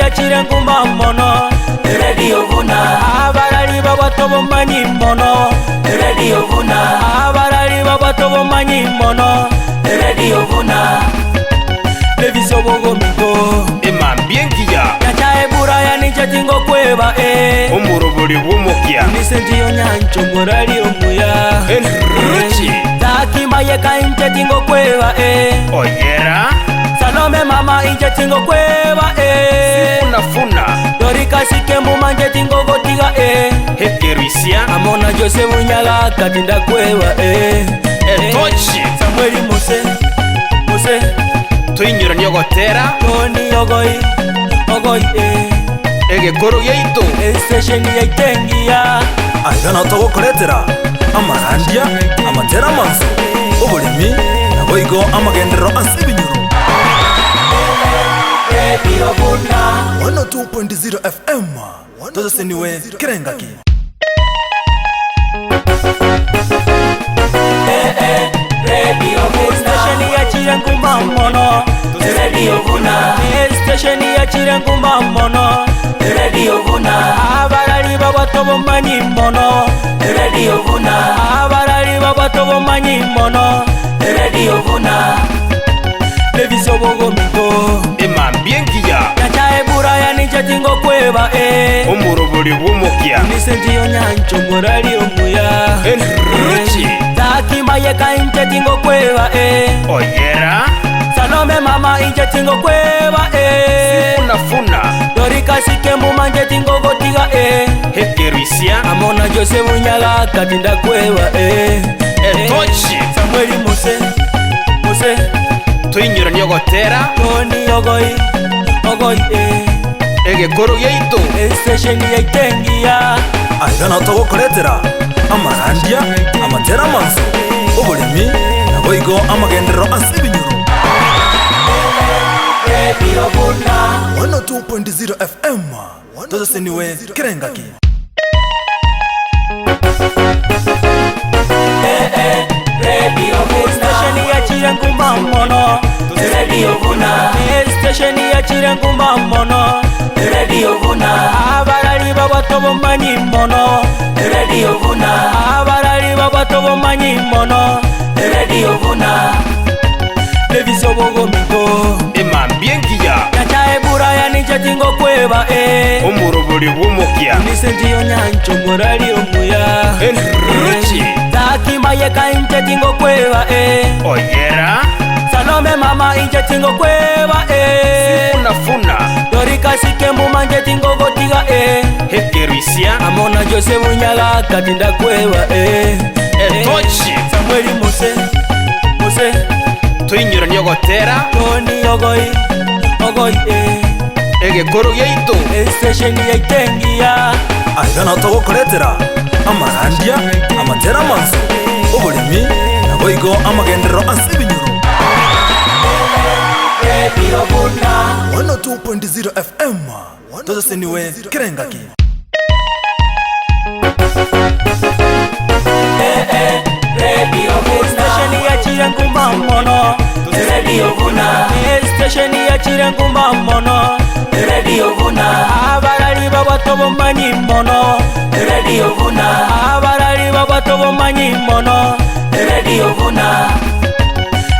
yachire nguma mono. Radio Buna. Abarari babwate obomanyi mono. Radio Buna. Abarari babwate obomanyi mono. Radio Buna. Levis obogominto. Emambia engiya. Nyachae buraya ninche tingokweba eh. Omorobori bw'omokia. Nisenti onyancho morari omuya. Enruchi. Takimayeka inche tingokweba eh. Oyera. Salome mama inche tingokweba eh. Funafuna. Dorikasike mumanje tingogotiga eh. Hekerisia. Amona Jose Bunyaga katinda kweba eh. Etochi. Samueli Mose Mose Toinyorania ogotera. Tony Ogoi Ogoi eh. Egekoro giaito. Estation yaitengia Aiga nao togokoretera amarandia, amatera amansu, oboremi, naboigo amagenderero ase ebinyoro. Radio Buna 102.0 FM toseseniwe kera engaki. Radio Buna Station yachire nguma mono Radio Buna Station yachire nguma mono Radio Buna Abarari babwate obomanyi mono Radio Buna Abarari babwate obomanyi mono Radio Buna Levis obogominto Emambia engiya. Nyachae buraya ninche tingokweba eh. Omorobori bw'omokia. Nisenti onyancho morari omuya Enruchi. Takimayeka inche tingokweba eh. Oyera. Salome mama inche tingokweba eh. Funafuna. Dorikasike mumanje tingogotiga eh. Hekerisia. Amona Jose Bunyaga katinda kweba eh. Etochi. Samueli Mose Mose Toinyorania ogotera. Tony Ogoi Ogoi eh. Egekoro giaito. Station yaitengia Aiga nao togokoretera amarandia, amatera amansu, oboremi, naboigo amagenderero ase ebinyoro. Radio Buna 102.0 FM toseseniwe kera engaki. Radio Buna Station yachire nguma mono Radio Buna Station yachire nguma mono Radio Buna Abarari babwate obomanyi mono Radio Buna Abarari babwate obomanyi mono Radio Buna Levis obogominto Emambia engiya. Nyachae buraya ninche tingokweba eh. Omorobori bw'omokia. Nisenti onyancho morari omuya Enruchi. Takimayeka inche tingokweba eh. Oyera. Salome mama inche tingokweba eh. Funafuna. Dorikasike mumanje tingogotiga eh. Hekerisia. Amona Jose Bunyaga katinda kweba eh. Etochi. Samueli Mose Mose Toinyorania ogotera. Tony Ogoi Ogoi eh. Egekoro giaito. Station yaitengia Aiga nao togokoretera amarandia, amatera amansu, oboremi, naboigo amagenderero ase ebinyoro. Radio Buna 102.0 FM toseseniwe kera engaki. Radio Buna Station yachire nguma mono Radio Buna Station yachire nguma mono Radio Buna Abarari babwate obomanyi mono Radio Buna Abarari babwate obomanyi mono Radio Buna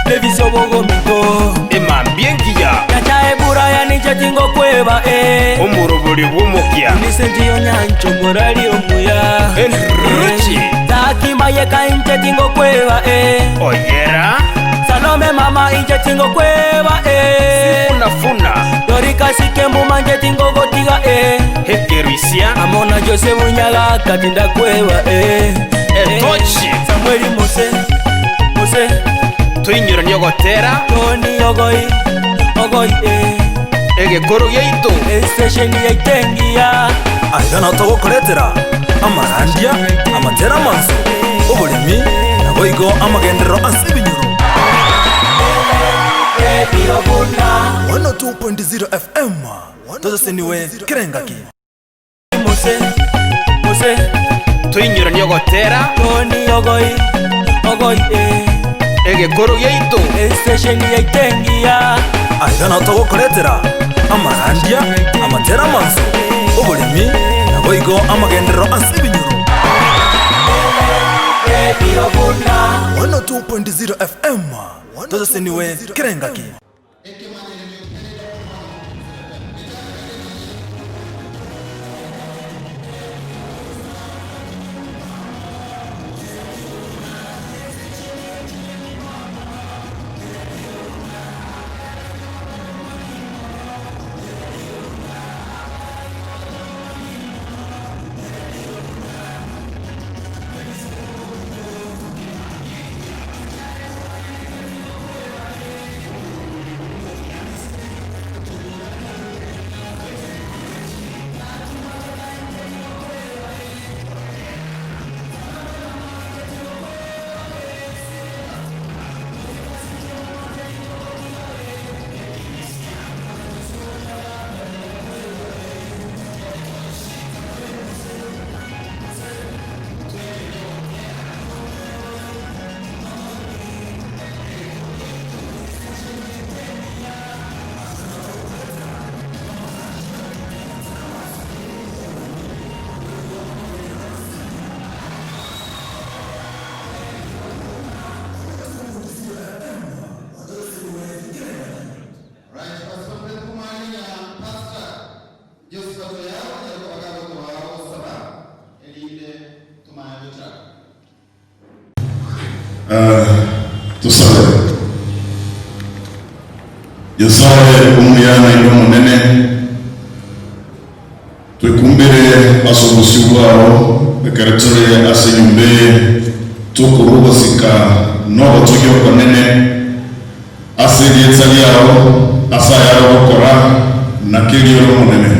Levis obogominto Emambia engiya. Nyachae buraya ninche tingokweba eh. Omorobori bw'omokia. Nisenti onyancho morari omuya Enruchi. Takimayeka inche tingokweba eh. Oyera. Salome mama inche tingokweba eh. Funafuna. Dorikasike mumanje tingogotiga eh. Hekerisia. Amona Jose Bunyaga katinda kweba eh. Etochi. Samueli Mose Mose Toinyorania ogotera. Tony Ogoi Ogoi eh. Egekoro giaito. Station yaitengia Aiga nao togokoretera amarandia, amatera amansu, oboremi, naboigo amagenderero ase ebinyoro. Radio Buna 102.0 FM toseseniwe kera engaki. Mose Mose Toinyorania ogotera. Tony Ogoi Ogoi eh. Egekoro giaito. Station yaitengia Aiga nao togokoretera amarandia, amatera Amatera amansu, oboremi, naboigo amagenderero ase ebinyoro. 102.0 FM, toseseniwe kera engaki. Right, Pastor Mkumani na Pastor Josephat Oyao nyaroko bagagotoa ogosaba erinde tumanye gochaka. Tosabe. Nyasae omuya naende omonene, twekumbire ase obosio bwao ekero tore ase enyomba eye, tokorua ogosika na ogotogia okonene ase erieta riao ase ayare ogokora na keria ore omonene.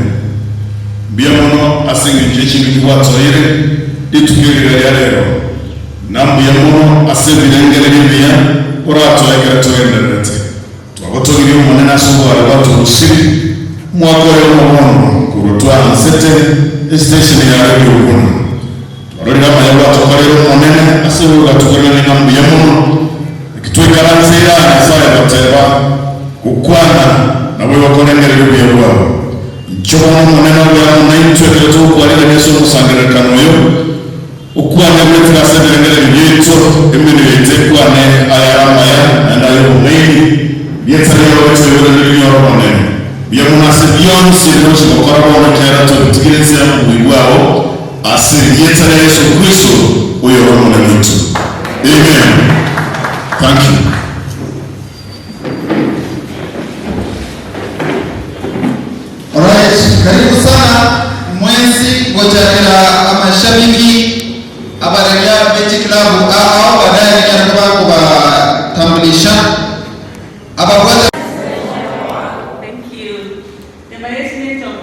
Mbuya mono ase engencho ye chingaki gwatoire rituko eri riria rero, na mbuya mono ase ebirengererio ebiya oratoe ekero togendererete. Twagotogirie Omonene ase obware bwatorusirie omwaka oyomo bono korwa twaansete esitesheni ya Radio Buna. Twarorire amaya gwatokoreire Omonene ase ogatokorera ng'a mbuya mono. Eki twaikaranseire aa Nyasae goteba, gokwana, naboigo korengereria obuya bwao. Inche bono Omonene obe amo naintwe ekero togokwarigania ase omosangererekano oyo, okwane goetera ase ebirengererio biaito, emenwa yaito ekwane ayare amaya naende ay'obong'aini, rieta riao ritoiborerwe rinyore obonene. Mbuya mono ase bionsi ebi ogochia gokora bono ekiagera twabitigire inse y'obobui bwao, Ase erieta ria Yeso Kristo, oyore Omonene oito. Amen. Thank you. Alright, karibu sana mwensi gochakera amashabiki abareria be chiklabu ao baadaye ninyare koba nkobatambulisha ababwate Thank you. The management of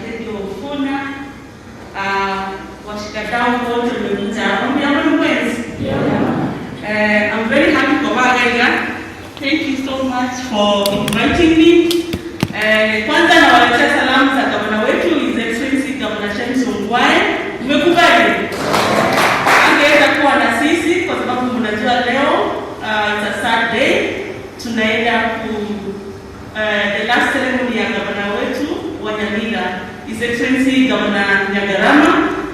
Radio Funa, washikadau wote mmekuja hapa. Mbuya mono mwensi? I'm very happy koba iga iga. Thank you so much for inviting me. Kwanza nawaletea salamu za gavana wetu His Excellency Governor James Ongwae. Mmekubali? Angeweza kuwa na sisi kwa sababu mnajua leo it's a sad day. Tunaenda ku the last ceremony ya gavana wetu wa Nyamira, His Excellency Governor Nyagarama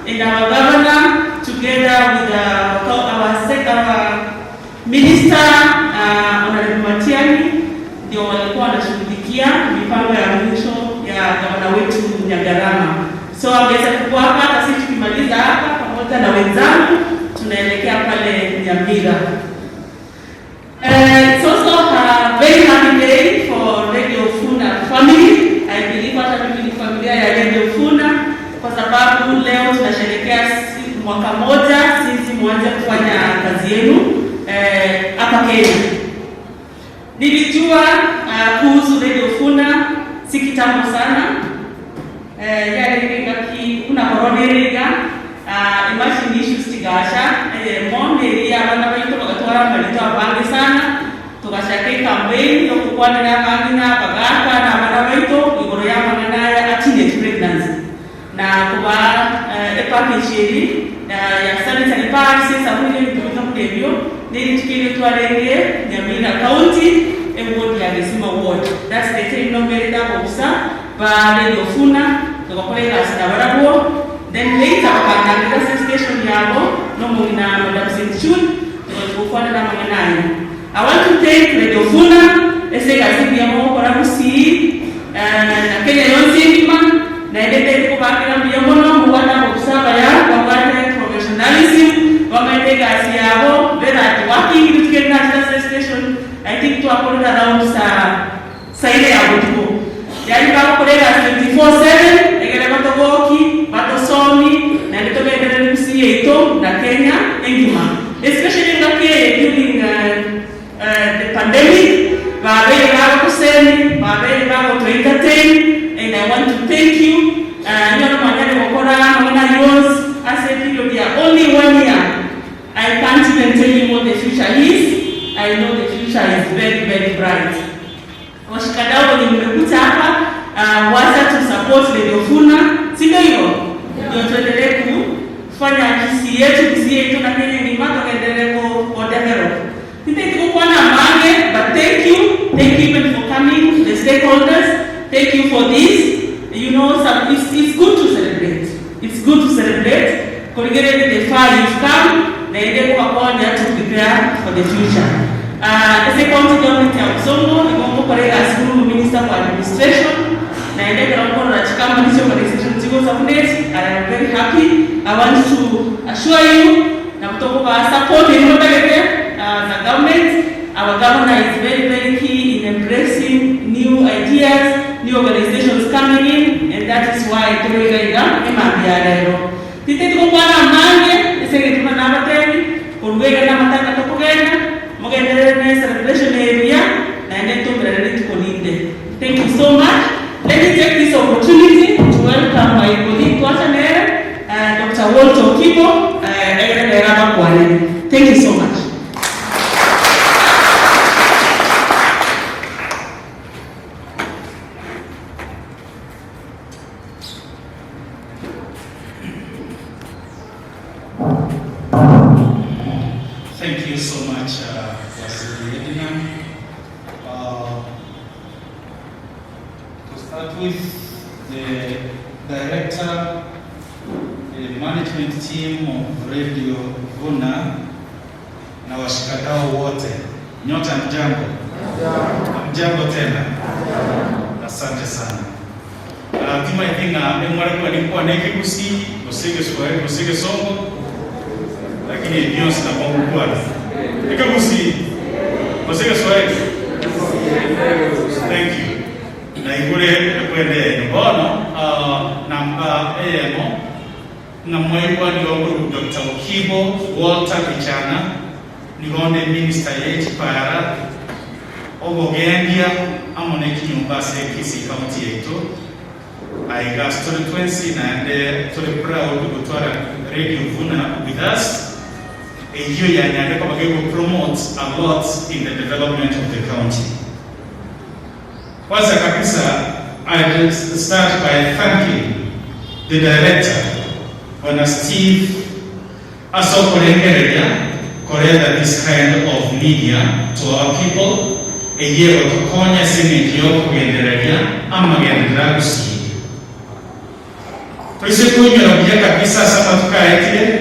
and our governor together with our, our minister Honorable Matiang'i ndio walikuwa wanashughulikia mipango ya mwisho ya gavana wetu Nyagarama. So angeweza kuwa hapa hata sisi tukimaliza hapa pamoja na wenzangu tunaelekea pale Nyamira. It's also a very happy day for Radio Funa family. I believe hata mimi ni familia ya Radio Funa kwa sababu leo tunasherehekea mwaka moja sisi mwanze kufanya kazi yenu hapa Kenya. Nilijua kuhusu Radio Funa si kitambo sana. Yarenge ngaki buna korona ere iga, imagine issues chigacha, eyemo neria abana baito bagatwara amarito abange sana, togachaka ecampaign yokokwanera abang'ina, abagaka na abana baito igoro ya amang'ana aya a teenage pregnancy na kobaa epackage eri ya sanitary pads, esabuni na ebinto binde buna ebio, ne rituko erio twarenge Nyamira County, eward ya Gesima ward. That's the time nomerete abobusa. Ba Radio Funa, togakora egasi nabarabwo, then later bakandangeria ase estation yabo nomong'ina Madam St Jude, togachi gokwanera amang'ana aya. I want to thank Radio Funa ase egasi engiya mogokora Gusii na Kenya yonsi engima, naende ntagete kobakera mbuya mono, mobwate abobisa abaya, babwate professionalism, bamaete egasi yabo, very hard working, rituko eri nachete ase estation, I think twakorire around saa. Saina ya botuko. Yaani bagokora egasi 24/7 egere batogoki, batosomi, naende togenderere Gusii yaito na Kenya engima. Especially engaki eye during the pandemic, babeire bagotosemi, babeire bagoto entertain and I want to thank you. Nigo mwanyare gokora amang'ana ayio onsi ase eperiod ya only one year. I can't even tell you what the future is, I know the future is very very bright. Washikadau wenye mmekuja hapa uh, wacha tu support Radio Funa, si ndio hivyo? Ndio tuendelee kufanya Kisii yetu, Kisii yetu na Kenya ngima tuendelee ku ku develop. Tinte tukukwana mange, but thank you, thank you even for coming, the stakeholders, thank you for this. You know, some, it's, it's good to celebrate. It's good to celebrate korigereria the far you've come naende kobakonya to prepare for the future. Ase county government ya Bosongo nigo ngokora egasi buna omominister for administration naende ekero nkorora chicompany chia organization chigocha buna echi I am very happy. I want to assure you nabo tokobaa support eria motagete as a government. Our governor is very very key in embracing new ideas, new organizations coming in and that is why tore iga iga emambia ya rero. Tinteti gokwana amange ase egento buna nabatebi, korwa iga namatanga tokogenda, mogenderere ne celebration eye buya naende ntomerane rituko rinde. Thank you so much. Let me take this opportunity to welcome my colleague twacha nere Doctor Walter Okibo egere nere abakwanere. Thank you so much. Thank you so much, Waziri Edna. To start with, the director, the management team of Radio Vuna na washikadau wote, nyote hamjambo? Hamjambo tena? Asante sana. Ah, timaeti ng'a emware kwani nkwane ekegusii, gose egeswahili, gose egesongo, lakini ebi bionsi nabo ngokwana. Ekegusii, gose egeswahili? Thank you. Naigure ekwenda yaino. Bono, ah, namba eyemo, Ng'a mwaigwa nigo nkorokwa Doctor Okibo Walter Gichana, nigo onde Minister ye chipara, obogendia amo ne chinyomba ase Kisii County yaito. Aiga ase tore twensi naende tore proud gotwara Radio Vuna with us, eyio yanyarire koba gego promote a lot in the development of the county. Kwanza kabisa I'd start by thanking the director Bwana Steve ase okorengereria koreta this kind of media to our people eyio egotokonya ase eng'encho yokogendereria amagenderero a Gusii. Toise koinyora buya kabisa ase amatuko aetire,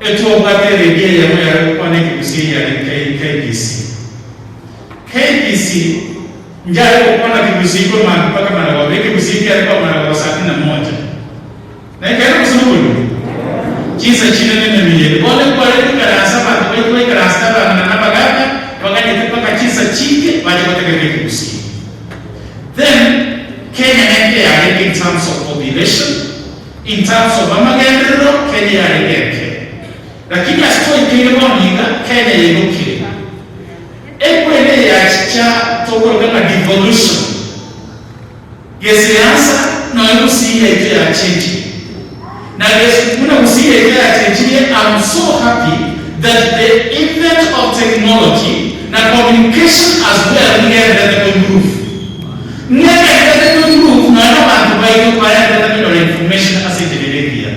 etwabwate eredio eyemo yare gokwana ekegusii eyare KBC. KBC njare gokwana kegusii korwa mambia mpaka maragoba, ekegusii kiare korwa maragoba saa kumi na moja. Na ekeene gose noborimo? Chinsa chinene nemeyega. Bono ekware goikaransa abanto baito baikaransete abang'ina na abagaaka baganyete mpaka chinsa chinke bache gotegerera ekegusii. Then Kenya nenke yarenge in terms of population, in terms of amagenderero Kenya yarenge enke. Lakini ase twaikeire bono iga Kenya yaigokire. Ekwene eye yachicha tokoroka ng'a devolution. Gesiasa nonya Gusii yaito yachenchire. Na buna Gusii yaito yachenchirie am so happy that the invent of technology na communication as well nigo egendererete ko improve. Ng'a egendererete ko improve nonya na abanto baito bagendererete konyora information ase enchera ere engiya.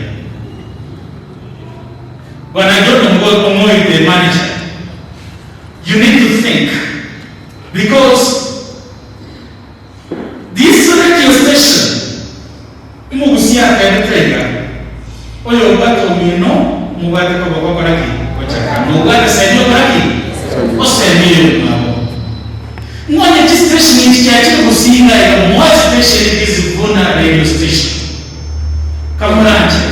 Bwana John Omoi the manager, you need to think because This. Oyobwate omino, mobwate koboko okora ki? Gochaka. Nobwate semi okora ki? Osemie oyomwabo. Ng'onye chistation echi chiachire gosiira iga more especially this Vuna radio station. Kamoranche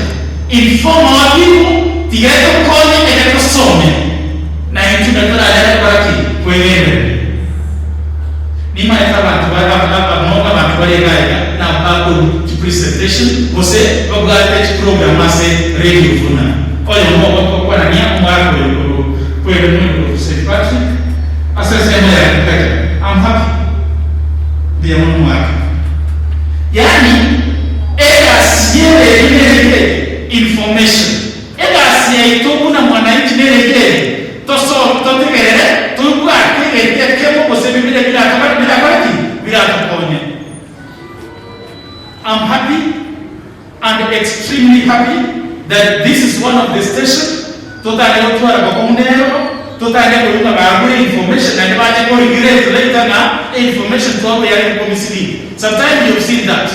inform our people tiga etokonye ere tosome na intwe nari toranyare gokora ki? Kwegendereria. Nimanyete abanto ba aba abanto bare iga iga nabo bakorwa chipresentation gose babwate chiprogram ase radio buna oyomo ogokwanania omwaka oyo korwa kwere mwene korwa St Patrick ase ensemo ya agriculture. I'm happy. Mbuya mono mwaka. Yaani egasi y'eredio nereke information. Egasi yaito buna mwananchi nereke eye, toso totegerere tobwate egento ekemo gose bibere biratobare birakore ki? Biratokonye. I'm happy and extremely happy that this is one of the station totare gotwara bokong'u nero, totare koigwa bagure information naende bache ko regret later ng'a information twabo yarenge ko mislead. Sometimes you've seen that.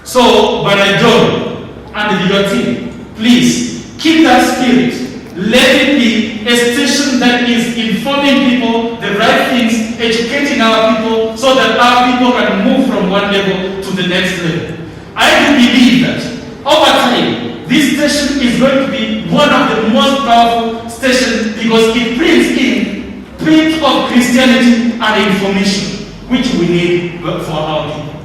So Bwana John and your team please keep that spirit let it be a station that is informing people the right things, educating our people so that our people can move from one level to the next level. I do believe that over time this station is going to be one of the most powerful stations because it brings in print of Christianity and information which we need for our people.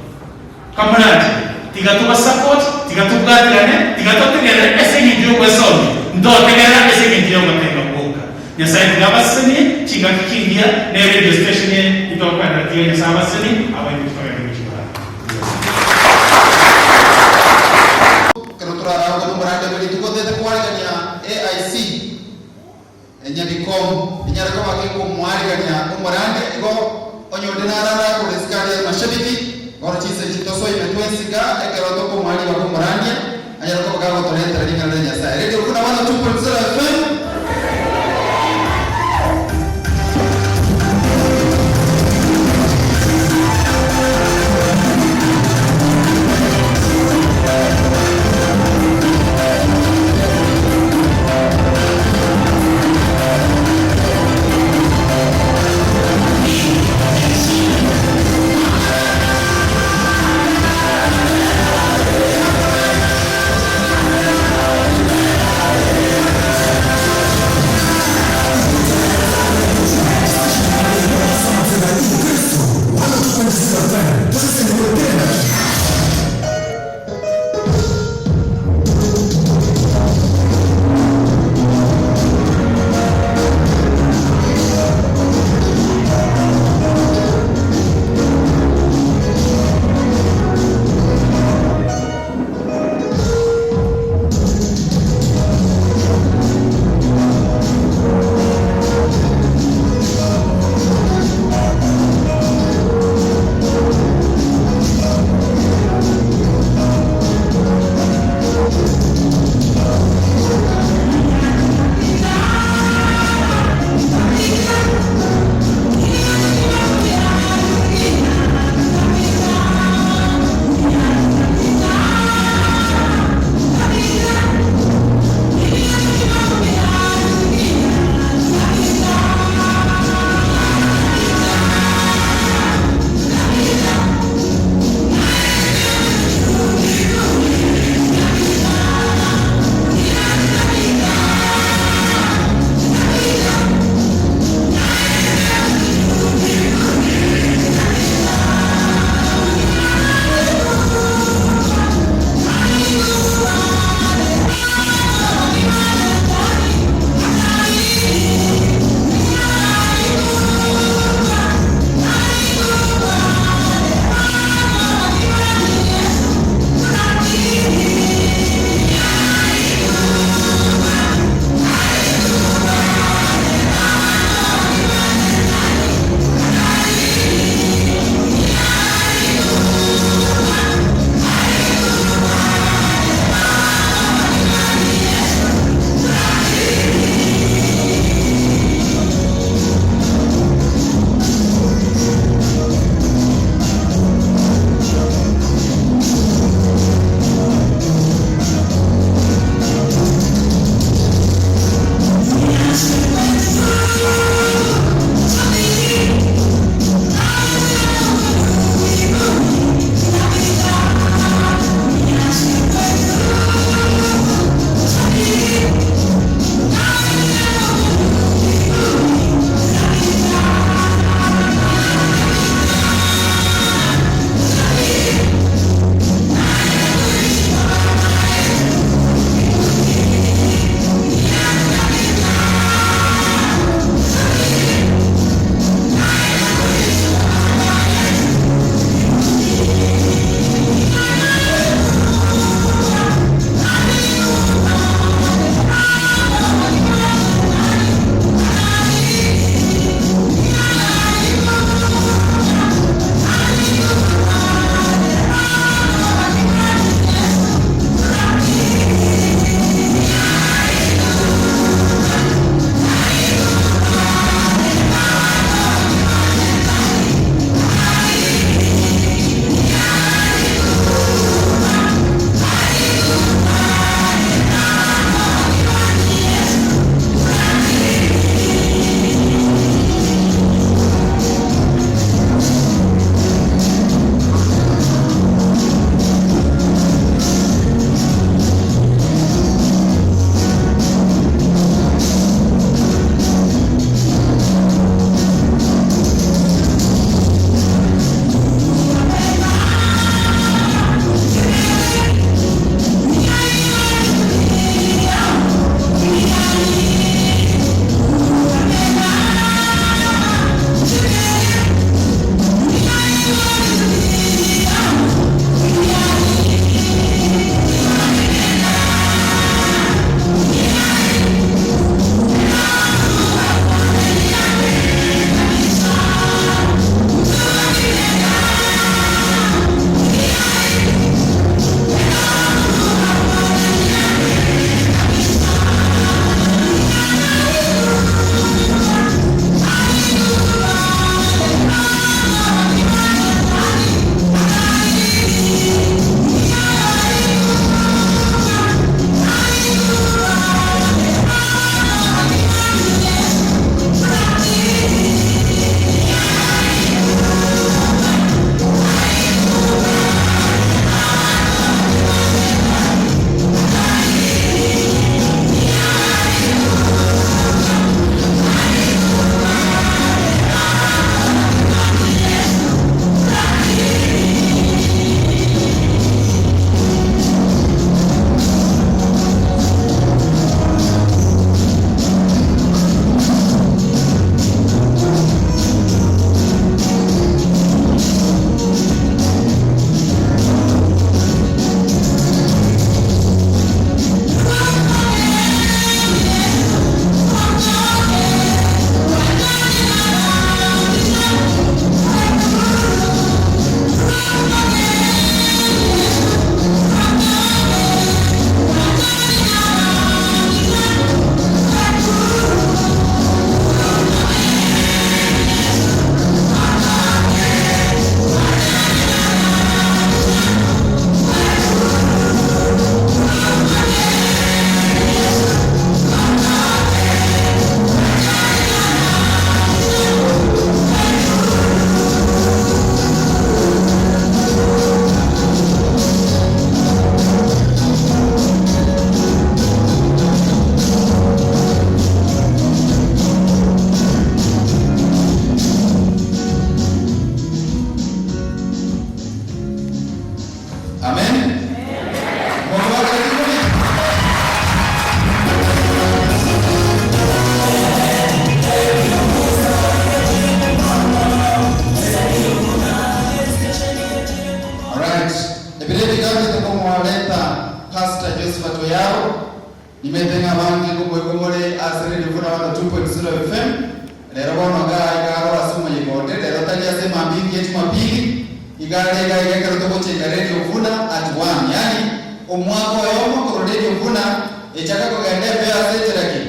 Kamoranche, tiga tobasupport, tiga tobwaterane, tiga totegerere ase engencho y'ogwesomia, ntotegerera ase engencho y'ogotenga gwoka. Nyasae tiga abasesenie chingaki chingiya ne radio station eye itokoenderera tiga Nyasae abasesenie abaibori togende gochia korara. Ekero toraragoke nomorande bwe rituko tete kwarigania AIC Enyabikomu enyare koba gekomwarigania omorande, igo onye onde narara korwa isiko aria mashabiki, bono chinsa echi tosoime twensi iga ekero tokomoa ribaga omorandia, anyare koba gagotoretera ring'ana ria Nyasae. Radio Buna 102.0 FM. ng'a abange ngokoigwa more ase Radio Vuna 102.0 FM. Rero bono iga iga aro ase omoyega onde, rero tari ase emambia engiya Jumapili, iga are iga iga ekero togochika Radio Vuna at one, yaani omwaka oyomo korwa Radio Vuna echaka kogenda embeo ase enchera ki?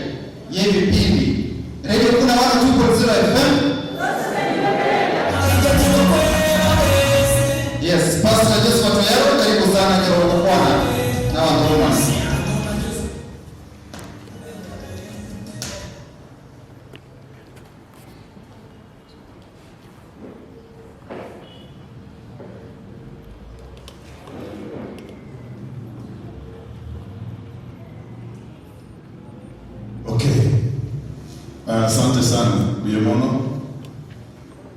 Y'ebipindi. Radio Vuna 102.0 FM. Yes, Pastor Josephat Oyaro, karibu sana ekero ogokwana nabanto b'Omwana. Okay. Asante sana mbuya mono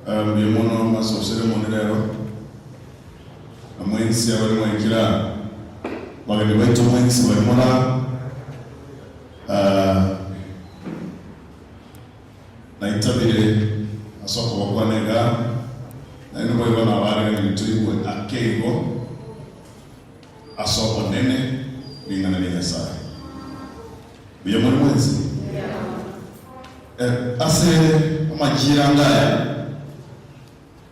mbuya mono master of ceremony rero na mwensi abari mwaikire aa bageni baito mwensi bari more aa Naitabire ase okoboko kwane iga, naende boigo nabaariganirie toigwe ake igo ase obonene bw'ring'ana ria Nyasae. Mbuya more mwensi? Ase amachira anga aya,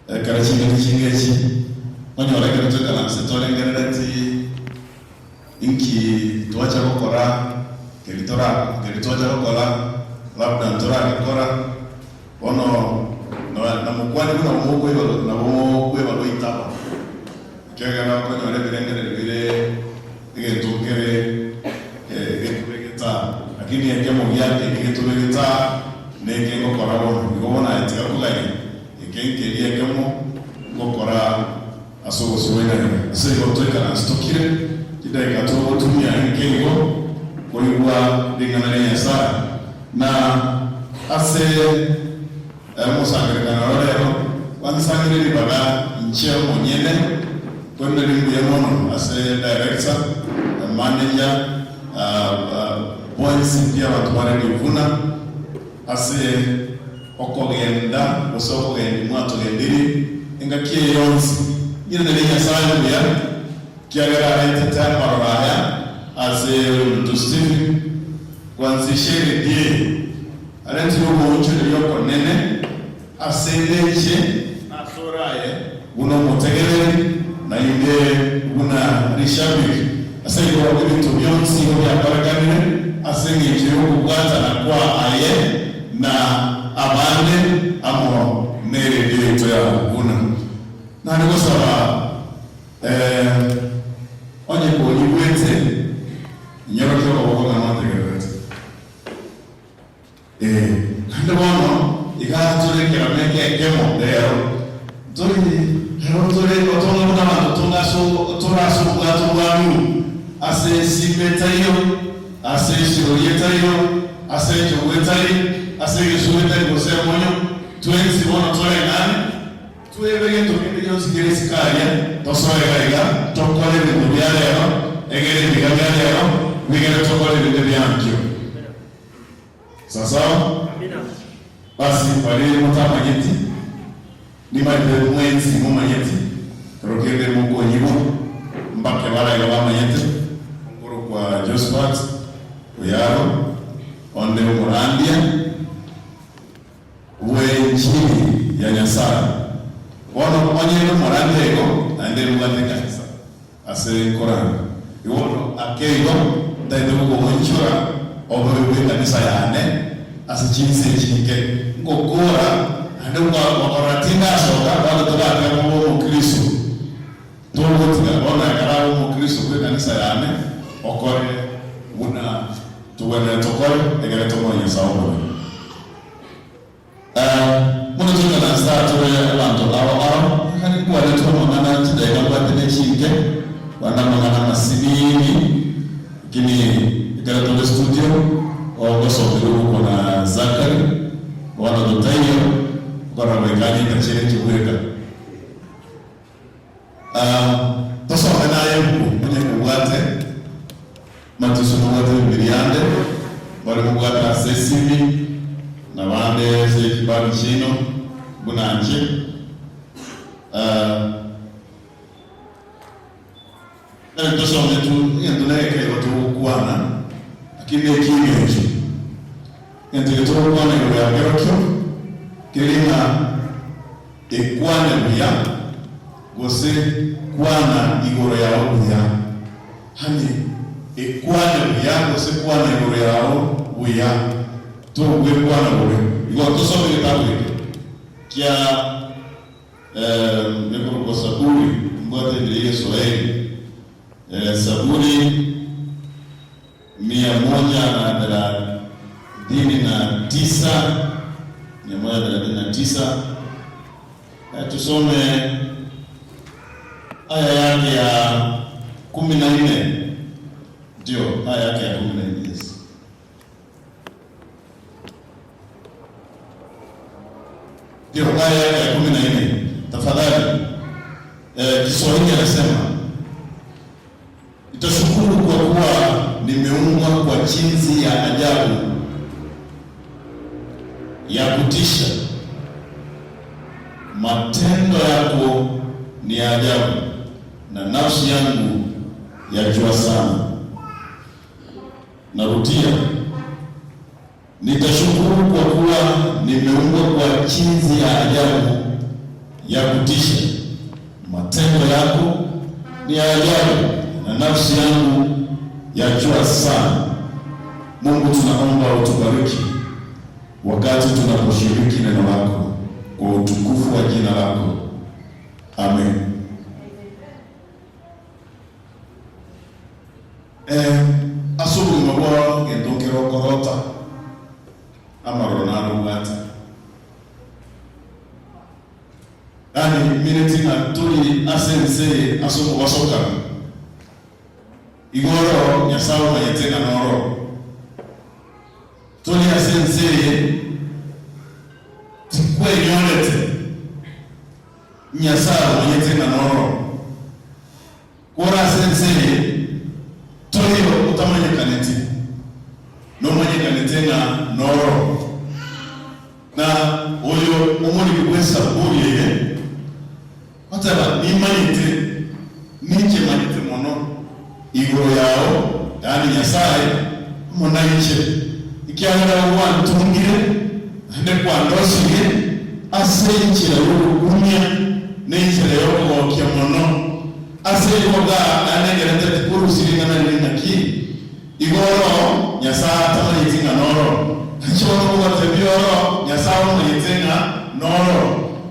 ekero chingaki chinga echi, onyore ekero toikaranse torengerereti inki twacha gokora, keri tora keri twacha gokora labda ntoragekora, bono na namokwania buna mokoiba nabo mokoiba goitaba, ekiagera okonyora ebirengererio bire egento nkere getubegete aa, lakini ekemo giake eke getubegete aa neke ngokora bono. Igo bono aye tiga kogania, eke nkeria ekemo ngokora ase obosio bwa Nyasae. Ase igo toikaranse tokire chidakika togotumia inke igo koigwa ring'ana ria Nyasae. Na ase omosangererekano oro rero bansangire ribaga inche omonyene, korende rimbuya mono ase director, manager, bonsi pi abanto ba Radio Vuna ase okogenda gose okogendia mwatogendirie engaki eye yonsi. Ng'iranerie Nyasae mbuya kiagera arentete amaroro aya ase oyominto Stephen kwanzisha eredio eye. Arentire ogoonchoreria okonene ase endeche na ase oraye buna omotegereri, naende buna rishabiki. Ase igo ebinto bionsi igo biakorekanire ase engencho y'okobwatana kwa aye na abande amo neredio yaito ya buna. Nare gosaba onye konyigwete, inyorokia okoboko ng'a nontegererete. Ee, naende bono iga tore ekerama eke ekemo rero, ntori rero ntore otonga buna abanto tonga ase tore ase obwato bwa Nuhu, ase esimba etaiyo, ase esirori etaiyo, ase enchogu etari, ase egesumu etari gose emonyo, twensi bono toreng'ane, twebe gento kende gionsi kere isiko aria, tosoe iga iga, tokore ebinto bia rero, egere ebiga bia rero bigere tokore ebinde biankio. Sasawa? Basi baria motamanyeti, nimanyete mwensi momanyeti, ekero kende mokonyigwa, mbake bara iga bamanyete, nkorokwa Josphat Oyaro, onde omorandia bw'enchiri ya Nyasae. Bono onye nomorandia igo, naende mbwate ekanisa. Ase nkoranga igo bono ake igo ntaete gokogoinchora obobe bw'ekanisa yane ase chinse echi inke ngokora, naende ngokorora tindasoka bono togatiga koba omokristo. Togotiga bono ekero abe omokristo bw'ekanisa yane okore buna togwenerete tokore ekere tomoe Nyasae obobe. Buna toikaranse aa tore abanto ao ao, nigo nkwanetwe amang'ana chidaeka mbwate ne chinke, kwana amang'ana amasinini, lakini ekero tore studio, ogosomerwa ogokwa na Zachary, bono totaiyo, okorora goika ang'e intachere inche bweka. Tosome naye ebuku onye kobwate matiso mobwate Bibilia ande, mbare mobwate ase esimi, na bande ase chibagi chiaino buna inche. Nari tosome tu egento na egekeigo togokwana. Lakini ekieng'encho, egento eke togokwana igoro ya kerokio, keri ng'a ekwane buya gose kwana igoro yao buya. Yaani ekwane buya gose kwana igoro yao buya, togwekwana bobe. Igo tosome egetabu eke kia ekorokwa Saburi, mbwate enchera y'Egeswahili, Saburi 139, 139, tusome aya yake ya 14, ndio aya yake ya 14, yes. Ndio aya yake ya 14, tafadhali. Kiswahili anasema nitashukuru kwa kuwa nimeumbwa kwa jinsi ya ajabu ya kutisha, matendo yako ni ya ajabu, na nafsi yangu yajua sana. Narudia, nitashukuru kwa kuwa nimeumbwa kwa jinsi ya ajabu ya kutisha, matendo yako ni ya ajabu, na nafsi yangu yajua sana. Mungu, tunaomba utubariki wakati tunaposhiriki neno lako kwa utukufu wa jina lako. Amen. Ase obogima bwao gento nkere okorota amaroro naro obwate. Yaani mineti ng'a tori ase ense eye ase okobasokana. Igo oro Nyasae omanyete ng'a noro. Tori ase ense eye tikwenyorete, Nyasae omanyete ng'a noro. Kore ase ense eye toiyo otamanyekaneti, nomanyekanete ng'a noro. Na oyo omoriki bw'Esaburi eye oteba, Nimanyete, ninche manyete mono igoro yao, yaani Nyasae, amo nainche, ekiagera gwantongire naende kwandosirie ase enchera y'ogokumia na enchera y'okogokia mono. Ase igo iga nanengerete tikorusia ring'ana riria ng'aki, Igo oro Nyasae atamanyeti ng'a noro, nainche bono ngogotebia oro Nyasae omanyete ng'a noro.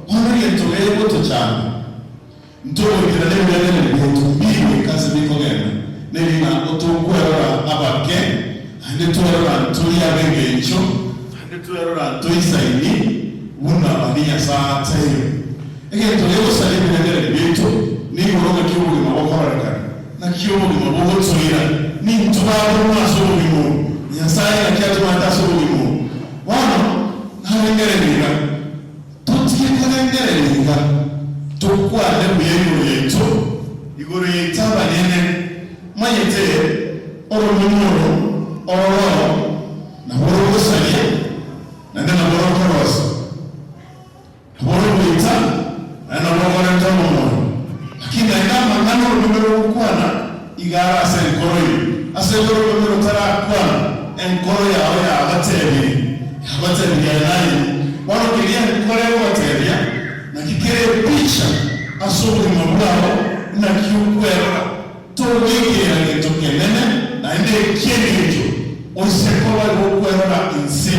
Bono egento gegotochanda, ntogoikera nebirengererio biaito mbigoika ase bikogenda, neri ng'a otokwerora abake, naende twerora ntori ab'engencho, naende twerora ntoisaini buna baria Nyasae ateire. Egento gegosaria ebirengererio biaito nigoro ng'aki obogima bokororekana. Naki obogima bogotoira, nintwe baborwa ase obogima obo, Nyasae naki atomaete ase obogima obo. Bono narengereria iga, totige korengereria iga, tokwane buya igoro yaito, igoro yaito abanyene. Manyete oromeme oro ororo nabwo rogosaria, naende nabwo rokorosia. Nabo orogoita, naende nabo okorenta obomoyo. Lakini naende amang'ana oromeme rogokwana iga are ase enkoro eye. Ase igo oromeme rotarakwana, enkoro yao yabatebirie, yabatebirie aye naye. Bono keria enkoro egogotebia, naki kere epicha ase obogima bwao, naki okwerora. Togoikera gento kenene naende eki'engencho, oise koba gokwerora inse,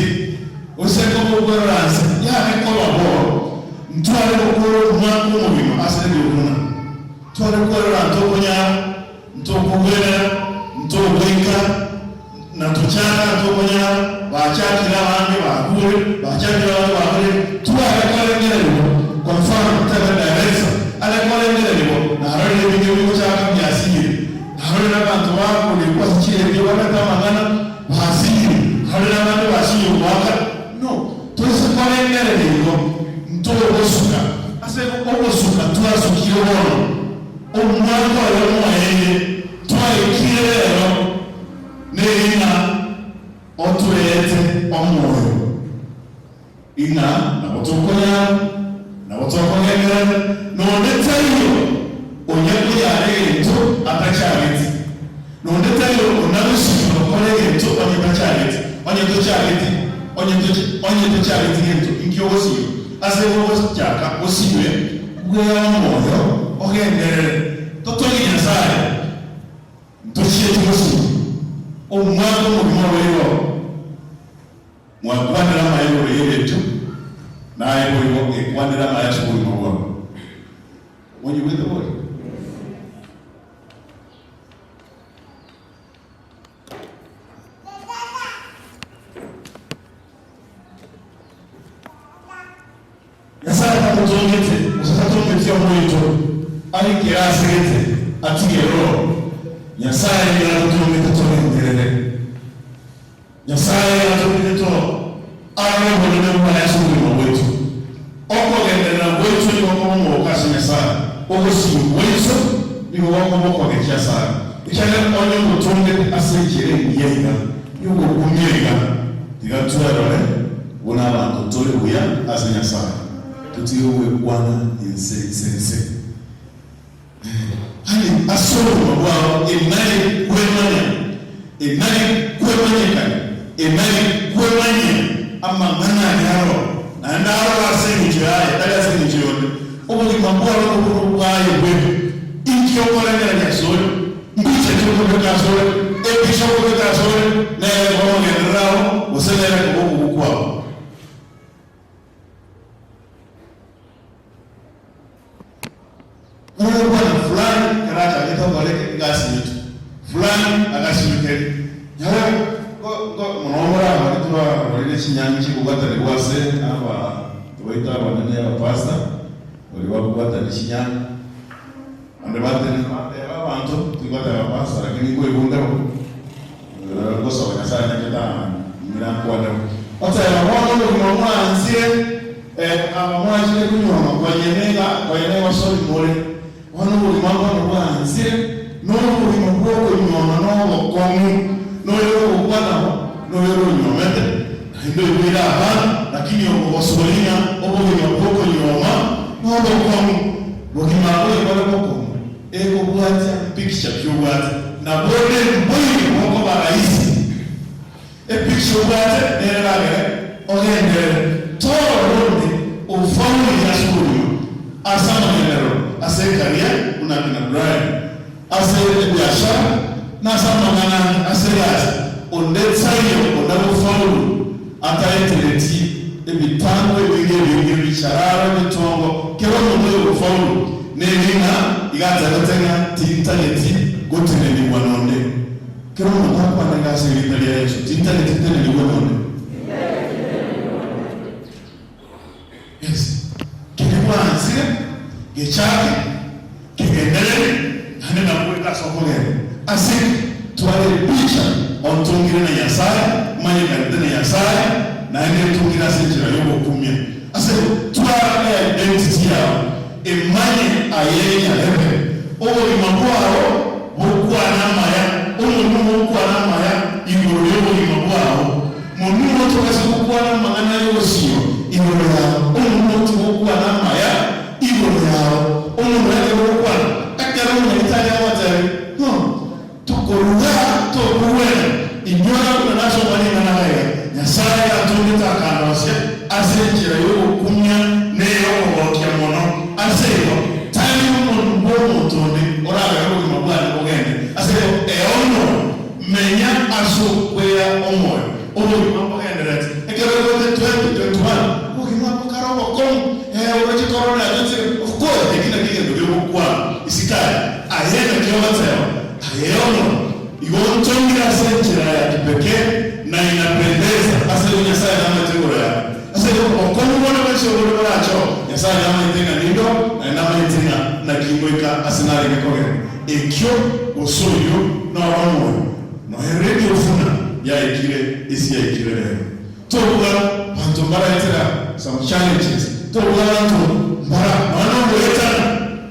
oise koba okwerora nse, yare koba bo, ntware gokora omwaka omogima ase riokuna. Tware kwerora ntokonyara, ntokogwenera, ntogoika, na tochaka ntokonyara, bachakire abange bakure, bachakire abange bakure, tware korengererigwa, kwa mfano, tebe director, are korengererigwa, narorire ebinge bigochaka mbiasire, narorire abanto bakorikwa ase chiredio babete amang'ana, basire, narorire abande basire goaka, no, toise korengereria igo, ntogosuka, ase ogosuka twasukire bono, omwaka oyo omoeire, twaikire rero, Neri ng'a otoete omoyo, ing'a nabo tokonyara, nabo tokogenderera, nonde taiyo onya koyara egento atachageti, nonde taiyo onagosibwa. gokora egento onye tachageti, onye tochageti, onye tochi, onye tochageti gento, inki ogosinywa? Ase igo ogochaka osinywe bwea omoyo ogenderere. Totogie Nyasae, ntochieti gosinywa. Omwaka omogima obeire oo. Mwakwanera amaya igoro y'eretio, na aye boigo ekwanere amaya ase obogima bwao. Monyigwete bori? Nyasae tatotongete, gose tatongeti omoito are kerase gete atige Roho. Nyasae nigo atotongete togenderere. Nyasae atotongete to arore obonene bwaye ase obogima bwaito. Okogenderera gwaito nigo koba omogoko ase Nyasae, ogosinywa gwaito nigo gokoba okogekia asare, ekiagera onye ngotongete ase enchera engiya iga, y'ogokumia iga, tiga twerore buna abanto tore buya ase Nyasae, totige gwekwana inse inse inse. Yaani ase obogima bwao enari kwemanya, enari kwemanyekana, enari kwemanyia amang'ana aria aro, naende aroro ase engencho yaye, tari ase engencho yonde. Obogima bwao noboro bwaye bweka. Inki okorengereria asore? Mbicha ki okobeka asore? Epicha okobeka asore nere ekoba amagenderero ao, gose nere ekoba okogwa kwao? Mogokwana fulani ekero achagete gokora egasi yaito, fulani agasinywa keria. Nyawe ko ko mono morarore twarorire chinyangi chikobwatanigwa ase aba tobaito abanene abapastor, baria bakobwatania chinyangi. Abande batenena bateba abanto, tigoteba pastor lakini nkoigwa bo, ngosaba Nyasaye anyare tang'ira nkwane bo. Oteba bono obogima mwanzire, aba mwachire konyuoma konye niga konye negosori more, bono obogima mbono bwanzire, nobogima bwokonyuoma nobokong'u, noyo ogokwana bo, noyo oronyuomete, naende oiboire abana, lakini okogosori ng'a obogima bwokonyuoma nobokong'u. Bogima boibore bokong'u, ekobwatia mpikicha ki obwate, na bonde mboigo bokoba rahisi. Epikicha obwate nere eragere ogenderere torore onde ofaulire ase obogima, ase amagenderero, ase ecareer buna kina Brian, ase ebiashara, na ase amang'ana ande, ase egasi, onde taiyo onagofaulu ataetereti ebitango ebinge ebinge, ebichararo, ebitongo, kera omonto oyogofaulu nere ng'a iga atebete ng'a tintageti gotenenigwa nonde. Kera omonto akwane iga ase erieta ria Yeso, tintageti ntenenigwe nonde. Yes. Keria bwanzire, gechake, kegenderere, naende nabo goika ase okogenda. Ase ki? Tware epicha ontongire na Nyasae, manyekanete na Nyasae, naende ntongire ase enchera y'ogokumia. Ase igo, twara eidentity yao, emanye aye nyarebe. Obogima bwao bokwane amaya, omonwa okwane amaya igoro y'obogima bwao. Monwe tobasa gokwana amang'ana ay'obosio igoro yao, omonwa tigokwana amaya igoro yao. Omonwa ekero ogokwana, ekero omonyagetari agotebia, No, tokoruga tokogwena, inyora buna nasoma ring'ana iga, Nyasae atongete akandosia ase enchera y'ogokumia na ey'okogokia mono. Ase igo, tari omonwa bw'omonto onde oragere obogima bwane bogende. Ase igo, eono. Menya ase okwea omoyo, obogima mbogendererete. Ekero oigwete 2021, obogima mbokare obokong'u, ee, oroche korora nachotire, of course, eki nakio egento gegokwana isiko aye. Aye naki ogoteba, aye omoyo, igo ntongire ase enchera ya kipekee na inapendeza ase igo Nyasae namaete igoro yane. Ase igo obokong'u bonde bwensi obore borache oo, Nyasae namaete ng'a nindo, naende namaete ng'a naki ngoika ase narenge kogenda. Ekio gose oyio noro omoyo, nonya radio buna yaikire ase yaikire rero. Tobuga banto mbaraetera some challenges, tobuga banto mbara nonya nogoetana,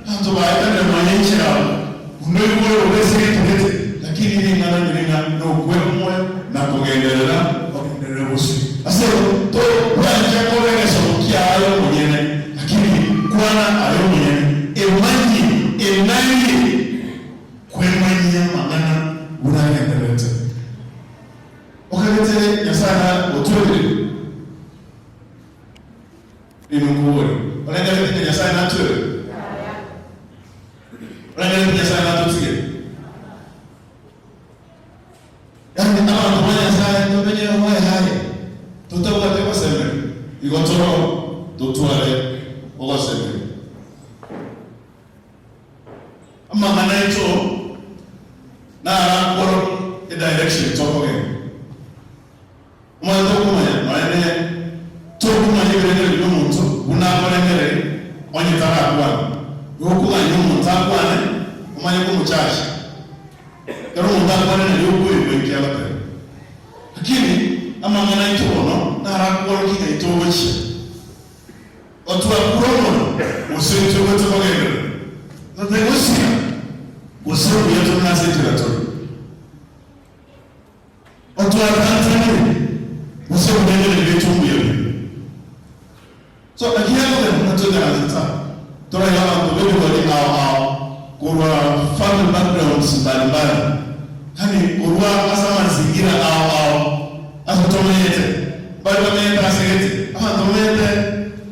banto baetanire nonya enchera abwo, buna oigure bobe ase egento gete, lakini ring'ana ndire ng'a nokwe omoyo na kogenderera ogenderere bosio. Ase igo tobwancha koba egesomo kiaye omonyene, lakini kwana aye omonyene, emanyie, emanyie kwemanyia amang'ana buna agendererete. Nyasae na otwerire? Inwe nkoboria, orengereretie ng'a Nyasae natwere? Orengereretie Nyasae natotige? Yaani abanto ba Nyasae tomenye omoyo aye, totabwati ogosemeria, igo toro totware ogosemeria. Amang'ana aito narakworokie edirection tokogenda. Omanye tokomanya nonya ne tokomanya ebirengererio biomonto buna akorengereria onye tarakwana. Igo okogania omonto akwane omanye komochacha. Ekero omonto akwane nario okoigwa eki agoteba. Lakini amang'ana aito bono narakworokie ng'ai togochia. Otwakure omonwa, gose intwe gocha kogenderera, totegosira, gose obuya tore nase enchera tore. Otwatantanire, gose obogendereri bwaito mbuya bire. So naki gekogera buna toikaransete aa, toraiga abanto b'ebigori ao ao korwa family backgrounds mbali mbali, yaani korwa ase amazingira ao ao ase tomenyete. Mbare bamenyete ase gete, abanto bamenyete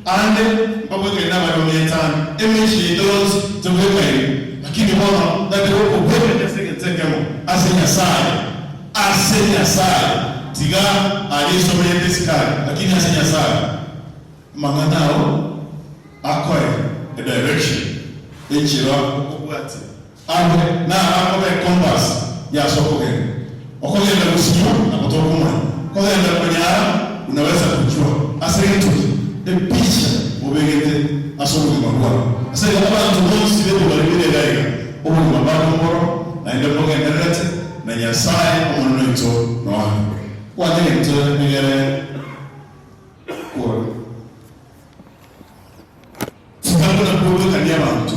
aande mbabwekaine nabare bamenyete aande. Emechie yaito yonsi tebwekaini, lakini bono ntagete gokobwekania ase egento ekemo, ase Nyasae, ase Nyasae. Tiga aria ase omenyete isiko aria, lakini ase Nyasae. Amang'ana ao akoe edirection, enchera okobwatia. Abe naro akoba ecompass y'ase okogenda. Okogenda gosinywa nabo tokomanya. Kogenda konyara unaweza kujua. Ase gento ki? Epicha obegete ase obogima bwao. Ase igo abanto bonsi b'ebigori bire iga iga, obogima bwabo mboro, naende mbogendererete, na Nyasae Omonene oito noare. Kwana egento egere kore. Tiga buna kwebwekania abanto.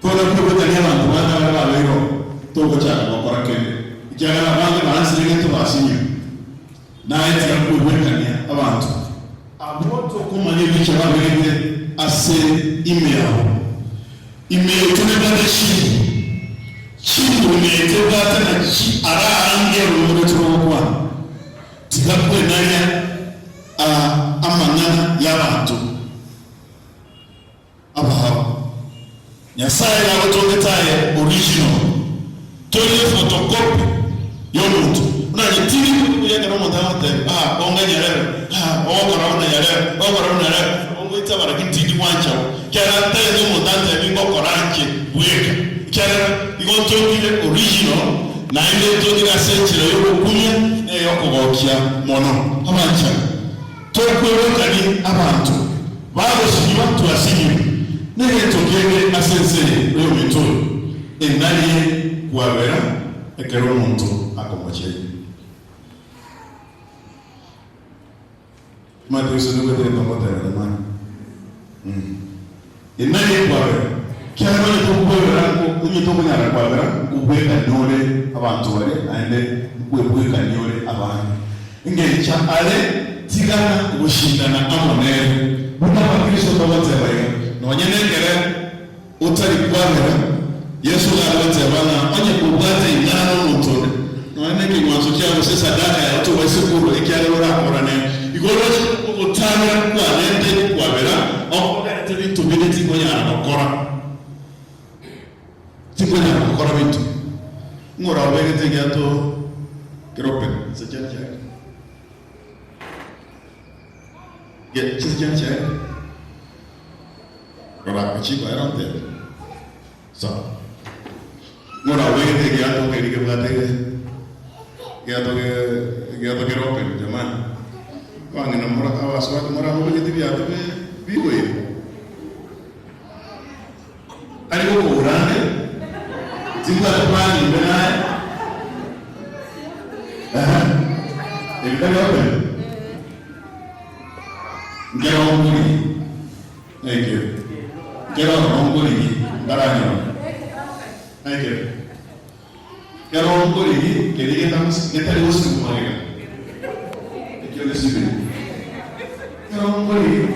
Tore kwebwekania abanto bande abare babeire oo, togochaka gokora kende, ekiagera abange baansire egento basinyire. Naye tiga kwebwekania abanto. Abwo tokomanya ebicha babegete ase ime yabo. Ime yaito nebwate chimbu, chimbu ime yaito ebwate naki araange ororimi rwaito rogokwana. Tiga kwenaria amang'ana y'abanto abao. Nyasae nagotongete aye original, tori ephotocopy y'omonto. Buna aye tiri buya ekero omonto agotebia ah onga nyarebe, ah ogokora buna nyarebe, ogokora buna nyarebe, ongoitabara lakini tindi gwancha bo. Ekiagera ntagete omonto antebie ngokora nche bweka. Ekiagera igo ntongire original Naende ntongire ase enchera y'ogokumia na ey'okogokia mono. Abanchani, tokwebekani abanto bagosinywa twasinyirwe negento kende ase ense eye oyominto oyo, eng'arie kwabera ekero omonto akomocheria. Omanyete gose nobwate egento ngoteba jamani? Emeri ekwabera, kiagera onye tokwebera onye tokonyara kwabera, nkobwekania ore abanto baria naende nkwebwekania ore abande. Engencho are tigana goshindana amo nere. Buna abakristo togoteba iga, nonye nekere Otari kwabera, Yeso iga are goteba ng'a onye kobwate ing'ana nomonto onde, nonya nekeng'wanso kiaye gose esadaka yaye tobaise korua ekiagera orakorane. Igo oroche ogotabera kwane ntari kwabera, okogerete binto binde tinkonyara gokora. Tinkonyara gokora binto. Ng'o orabegete egiato kere open? Inse chiane chiaye. Chinse chiane chiaye. Rora, ochiko ere ontebie, Sawa. Ng'ora obegete egeato keria kebwate egeato egeato kere open jamani. Abang'ina mora abasubati moramobegete ebiato bigoire. Tari gokogora ande, timbwate plan imbe naye. Ehe. Ebi tari open. Nkero nkorigia. Thank you. Nkero ororo nkorigia ntaranyora. Thank you. Kero nkorigia keria getari gosibwa magega. Ekio gesibire. Kero nkorigia.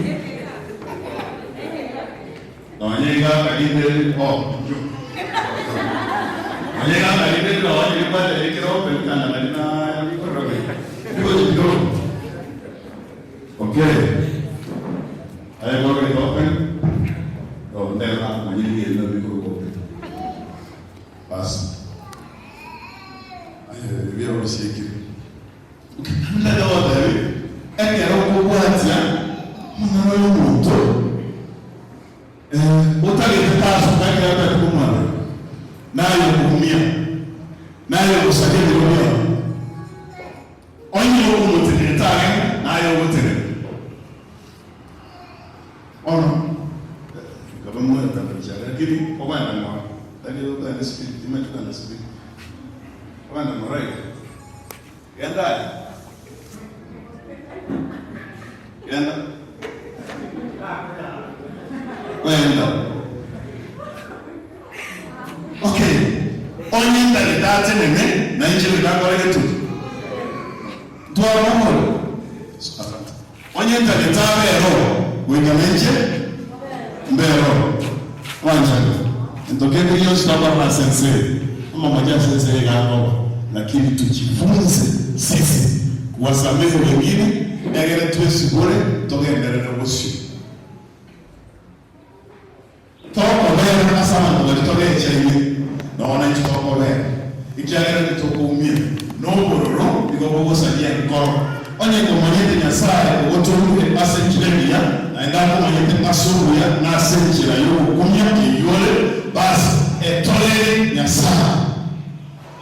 Nonye iga akarinde oh inchuo. Nonye iga akarinde nonye ribwate rikere open. Etanda nari na korora gwe. Ndigochi kidogo. Okay. Aye gorore open. Oh, ndero akumanyiri yenda mikoro open. Basi. Aye, biro bisiekire. Okay, ndada watabi. Ekero okobwatia amang'ana y'omonto eh, otagete tasoka ekero otagete komwabera naye okoumia naye ogosaria ebiro biao onye okomotenena tagende naye ogotenena bono nkaba mwatangabichare lakini ogenda ng'ora tari ogenda speed timanyeti kogenda speed ogenda ng'ora iga genda aye genda kwenda okay onye ntagete atenene na inche goika nkore getugi ntware omorero asante onye ntagete abe ero goika na inche mbe ero wanchani ento kende gionsi tokora nase ense eye amamocha ase ense eye iga akoba lakini tujifunze sisi kuwasamehe wengine egere twesibore togenderere bosio. Tokobera ase abanto baria togechaine, nonya naintwe tokobera, ekiagera titokoumia, na obororo nigo bogosaria enkoro. Onye komanyete Nyasae ogotongire ase enchera engiya, naende akomanyete ase obuya na ase enchera y'ogokumia eyio ore, basi etorere Nyasae.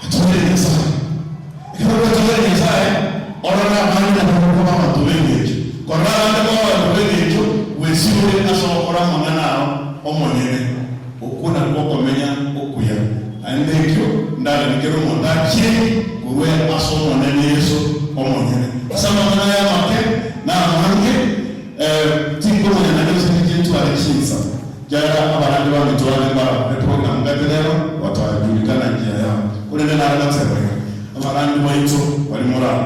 Etorere Nyasae. Ekero gwetoreire Nyasae, orore abande nabo bakoba abanto b'engencho. Korora abande koba abanto b'engencho, gwesibore ase ogokora amang'ana ao omonyene. Okwo nakwo okomenya okuya. Naende ekio ndaganie kera omonto akire korwa ase Omonene Yeso omonyene. Ase amang'ana aya amake na amange, tinkomanya naende gose ninche ntware chinsa. Ekiagera abarandi bamitware mbarabwo eprogramu gati rero batajulikana njia yao. Korende nare goteba iga, abarandi baito bari morao,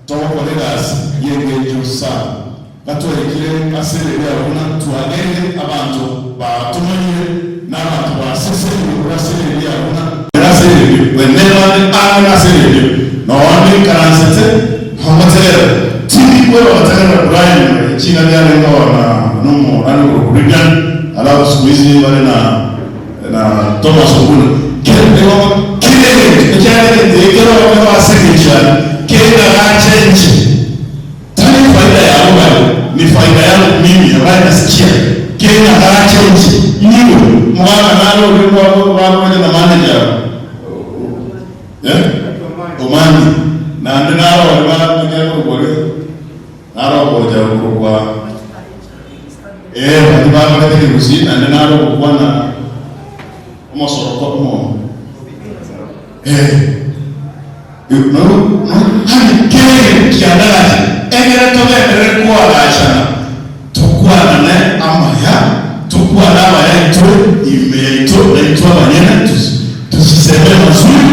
togokora egasi y'engencho sana. Gatwaikire ase riria buna twagerire abanto batomanyire na abanto basesenigwe korwa ase riria buna. Ase eredio, bwene bande ang'e nase eredio, nonye ninkaransete nkomotegerera. Tindi kweba gotegerera Brian ore chingaki arenge oo na nomorani okorokwa Reagan, alafu siku hizi bare na na Thomas Oguna. Kere nigo kera egento ekiagera egento eke kero kero ase engencho yane kengagacha inche. Tari faida yabo bare, ni faida yangu mimi ambaye nasikia kengagacha inche nigo omogaka nare oria baroche na manager eh Omani naende naro oria ba korokwa oria naro ogocha korokwa eh baria bakorete ekegusii naende naro ogokwana omosoroko omo eh. Nari kere kiagache, ekere togenderere koagachana, tokwanane amaya, tokwane amaya intwe ime yaito naintwe abanyene, tusiseme mazuri,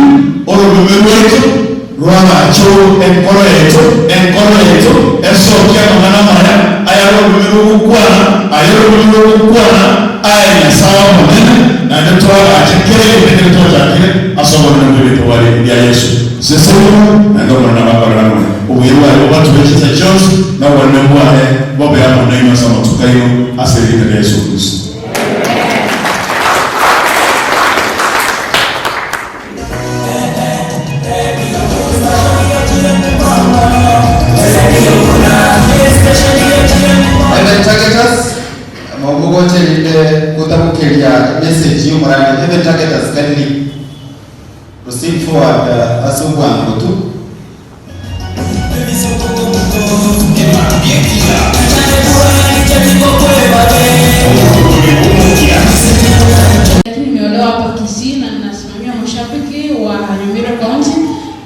oromeme rwaito rwagache enkoro yaito, enkoro yaito esokie amang'ana amaya, ayare oromeme rw'ogokwana, aye oromeme rw'ogokwana aye Nyasae Omonene, naende toagache kera egento ekere twachakire ase obonene bw'erieta ria Yeso. Sesenigwa, naende Omonene abakorere amo naye. Obuya bwaye bobatube chinsa chionsi, na obonene bwaye bobe amo nainwe ase amatuko aino, ase erieta ria Yeso Kristo. Heaven Targeters, mogoche erinde gotabokeria emessage y'omorani. Heaven Targeters kindly proceed forward ase obwango tu. Lakini nimeolewa hapa Kisii na ninasimamia mashabiki wa Nyamira County.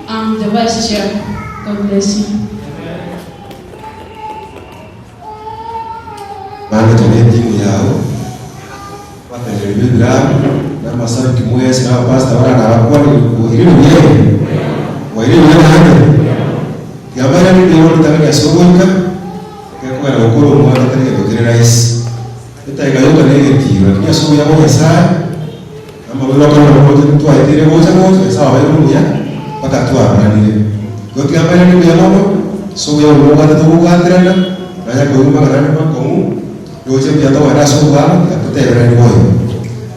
I'm the vice chair. God bless you. Manager na etimu yao, abateneneri b'ebirabu, na amasabiki mwensi, na abapastor baria nabakwanire bwairire buya bwairire buya naende. Tiga bairane rirorio ritang'ani ase ogoika, ekero kogenda gokora omwana tari gento kere rahisi. Etaiga yoka na egetiiro, lakini ase obuya bwa Nyasaye, na amabeere okonyora obote twaeteire gocha gocha, Nyasaye obeire omuya. Mpaka twaroranire. Igo tiga mbairanie mbuya mono, ase obuya obo mobwate tokobwaterana, nonye koigwa amang'ana ande makong'u, roche mbuya togenda ase obwamo, tiga toteberanie boigo.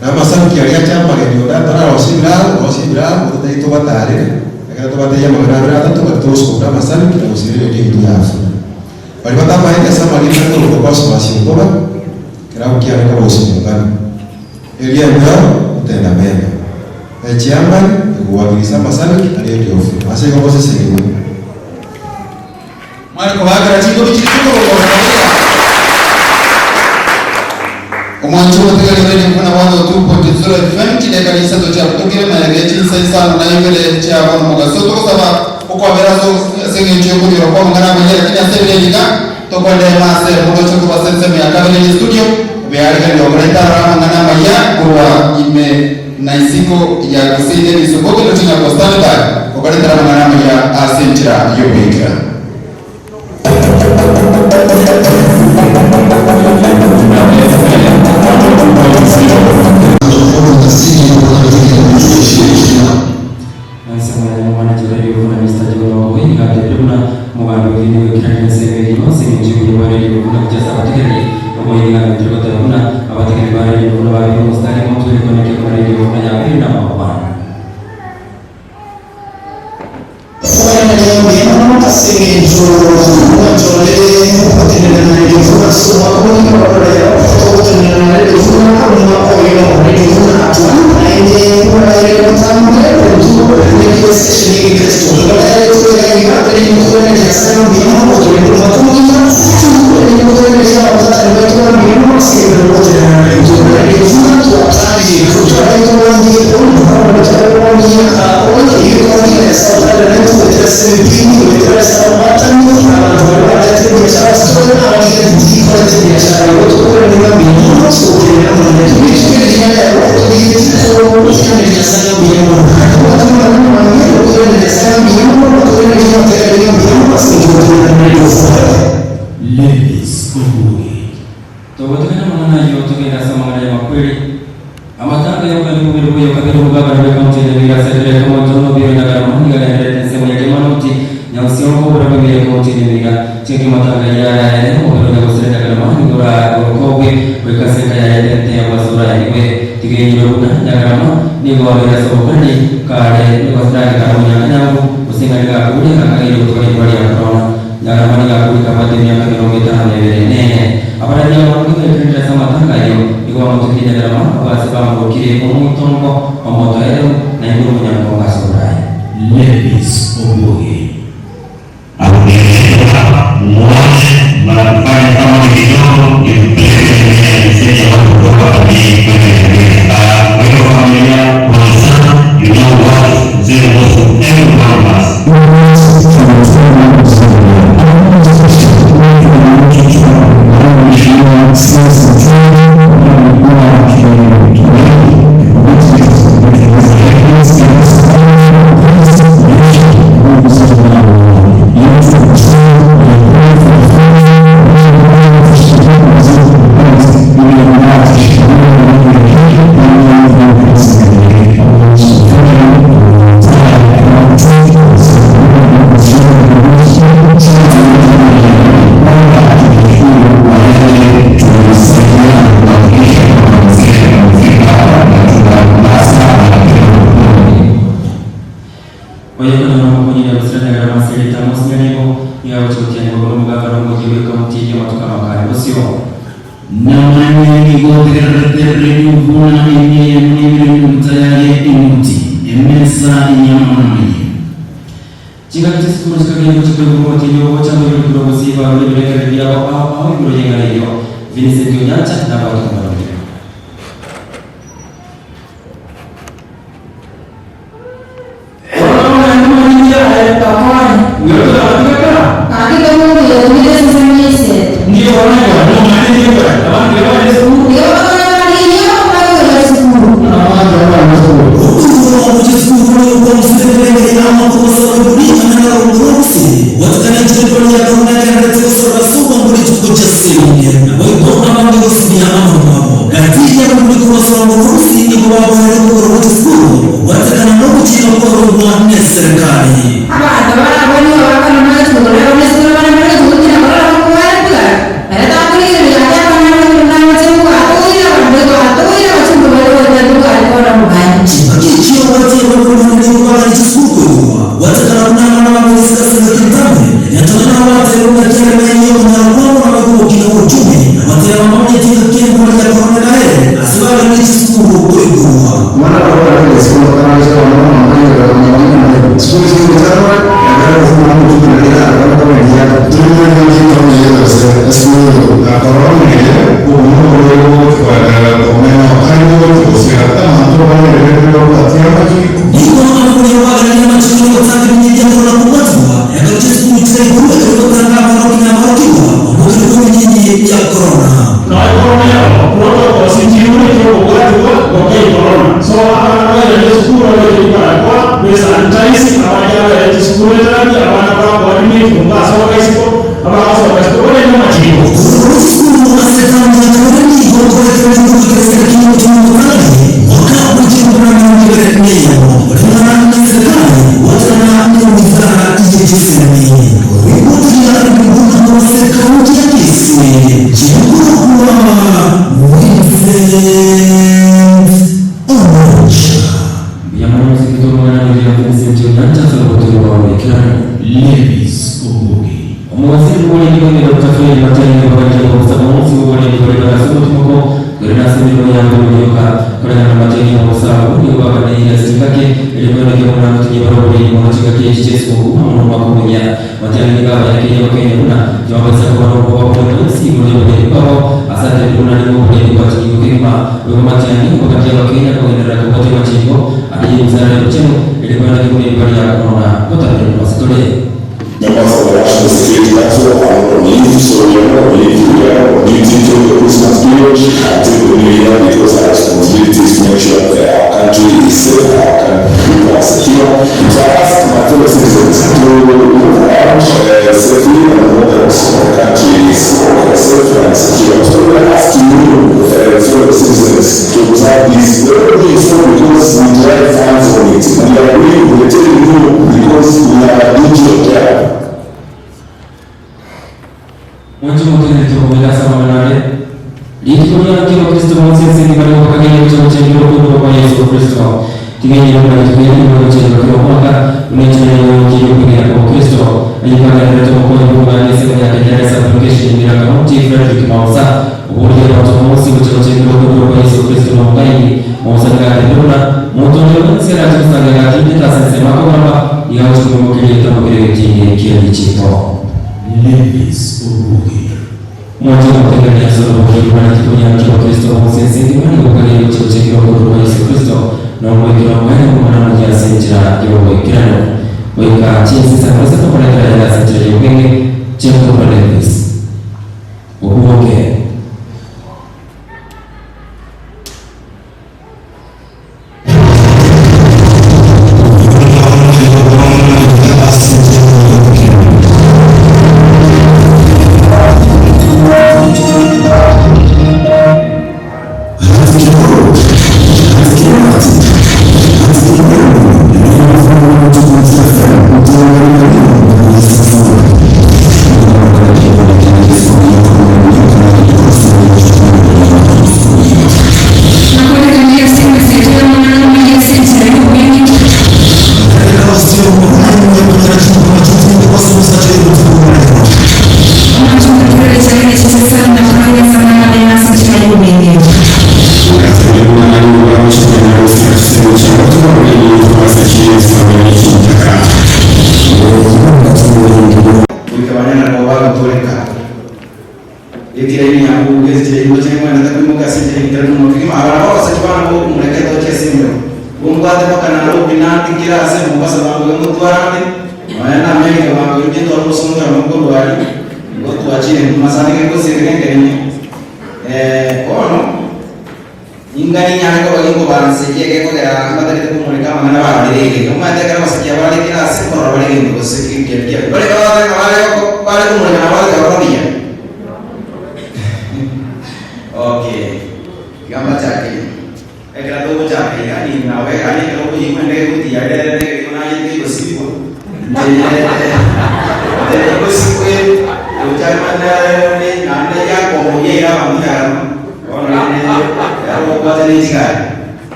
Na amasabuki aria ache amageni onde atararosia ebiraro, orosie ebiraro, ototebi tobatarere, ekero tobatebie amang'ana abere atato, baria togosuka buna amasabiki na gosiria eredio yaito yafuna. Baria batamaete ase amarieta akorokwa Cosmas Onkoba, ekerabu kiane kobosia omong'ana. Erio embeo otenda mema. Echiamani ekogwakirisa amasabiki aria eriofu, ase igo mosesenigwe. Mware kobaakera chingobi chiria chikorokwa Maria. Omwancho omotigari ore buna 102.0 FM chideka isato chiabutokire maega ya chinsa isano na ibere chia bono mogaso togosaba okwabera ase ase eng'encho yokonyora kwa amang'ana amaya lakini ase ebire ebiga tokondema ase mogocha korwa ase ensemo ya kabere ye studio obeariganire okoreta aroro amang'ana amaya korwa ime na isiko ya gusii Davis Oboke noching'a ko standby okoretera amang'ana amaya ase enchera y'ogoikera. Ase amaya y'omwanachie bwa eriogo na Mister John Wambui nigo atebire buna omogambi oyio nigo oikeranirie ensemo eyio ase engencho y'obuya bwa radio buna gochia ase abategereri. Omoyio nigo amentire goteba buna abategereri ba radio buna babeire omositari motwe konekia buna radio buna yabeire namabwana. Okoiraneria mbuya mono ase engencho mwanchorire ogotenena na Radio Funa ase omwaka omogima ororera togotenena na Radio Funa omwaka oyo Radio Funa atwa naende moraire motambe intwe naende estation y'egekristo igo nere toiga iga erinde koiraneria Nyasae mbuya mono otorende omwaka omogima erinde koiraneria abatatari baito ba mbuya mono ase engencho yogotenena na intwe na Radio Funa twatambire Ladies Obuoge. Togotigana amang'ana ayio togende ase amang'ana y'amakweri. Amatanga y'okogenda omobere bw'oyo kabere omogabana bw'ekaunti ya Nyamira Cedric Omotono Obiro Nyagarama nigo agendererete ensemo ya Kimanoti, Nyaosiongo, oborabu bwe ekaunti ya Nyamira. Chingaki amatanga ayio araere, omobere o Nyagosira Nyagarama nigo orokobwe goika ase enka yaye etente ya Bwasura yaigwe. Tiga enywe buna Nyagarama nigo abeire ase obokoreri kare nigo aserage kare omonyanganyangu gose ng'a nigo akure akageire gotuka rikorwa ria korona. Nyagarama nigo akure kabwate emiaka emerongo etano na ebere nene. Abarabia abange baikaranire ase amatanga ayio nigo bamotokirie Nyagarama abwo ase bamorokire omoitongo, omotoereru, naende omonyangongo ase oboraai. Ladies Obuoge. Oyo konya nomokonyi Nyagosira Nyagarama ase erieta Amos Nyaribo nigo agochia gotianigwa buna omogabana omoyia bw'ekaunti eyio amatuko amakare bosio. Namanye nigo otegererete Radio buna emia eyemo na ibere nenuta yaye enuti, emesa y'amang'ana amayia. Chingaki chi'esukuru chikagenda gochia koigwa omotienyi ogocha moiroki rw'obosio barore ebirengererio biabo ao ao igoro y'eng'ana eyio. Vincent Onyancha nabwate omobarori. Members of the National Security Council are not on leave, so we are not on leave. We are on duty during the Christmas period until the new year because our responsibility is to make sure that our country is safe, our country people are secure. So I ask my fellow citizens to move around safely and know that the country is safe and secure. So I ask you, fellow citizens, to observe this. We are doing so because we derive funds from it. We are doing, we are telling you because we have a duty of care. Mwanzo mutende tukomela sama manare litukulia kio Kristo mose sisi bali kwa kageni cha mchengo kwa kwa Yesu Kristo tigenye kwa tigenye kwa mchengo kwa mwaka unachana na kio kwa kwa Kristo alikuwa na kwa kwa kwa Yesu ya Kenya application bila kaunti Frederick Mausa ubuye wa tumosi kwa mchengo kwa kwa Yesu Kristo na ngai Mausa ka ndona moto leo sera tusanga tinde tasema kwamba yawo tukumukile tamukile kingi kia chito Levis Obugi. Mwanzo mtengeneza solo kwa kikunya kwa Kristo mose ndimani kwa kile choche kwa kwa Yesu Kristo na mwekero mwene kwa mwana ya senjira yo kirano weka chinsi sa kwesa kwa kwa ya senjira yo kenge chengo kwa Levis Obuge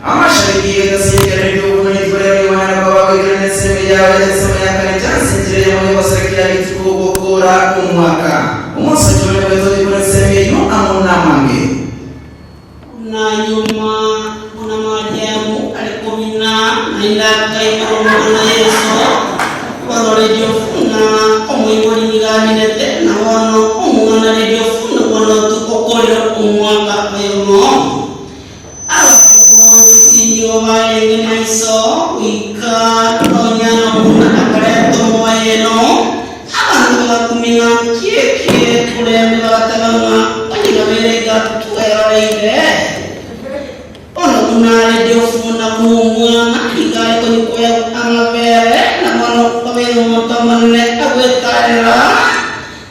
Amashabiki y'egetasini kia Radio buna rituko riabo rigonyara koba bakoikerania ensemo yabo ensemo ya kare chance enchera eyemo y'ogoserekea rituko gokora omwaka. Omosacha one bwetotie buna ensemo eyio amo namange. Buna nyuma, buna Mariamu are komina, naende akaibora omwana Yeso, bono redio buna omoibori nigo aminete, na bono omwana redio buna bono okorire omwaka oyomo. Abanto bonsi nigo barenge maiso goika nonya buna akareta omobayeno. Abanto bagakumia ng'a eki korende bagateba ng'a onye babere iga tweroreire. Bono buna arenge ofunda buna omwana, nigo are konyukoya amabere, na bono obeire omonto omonene agwetarera.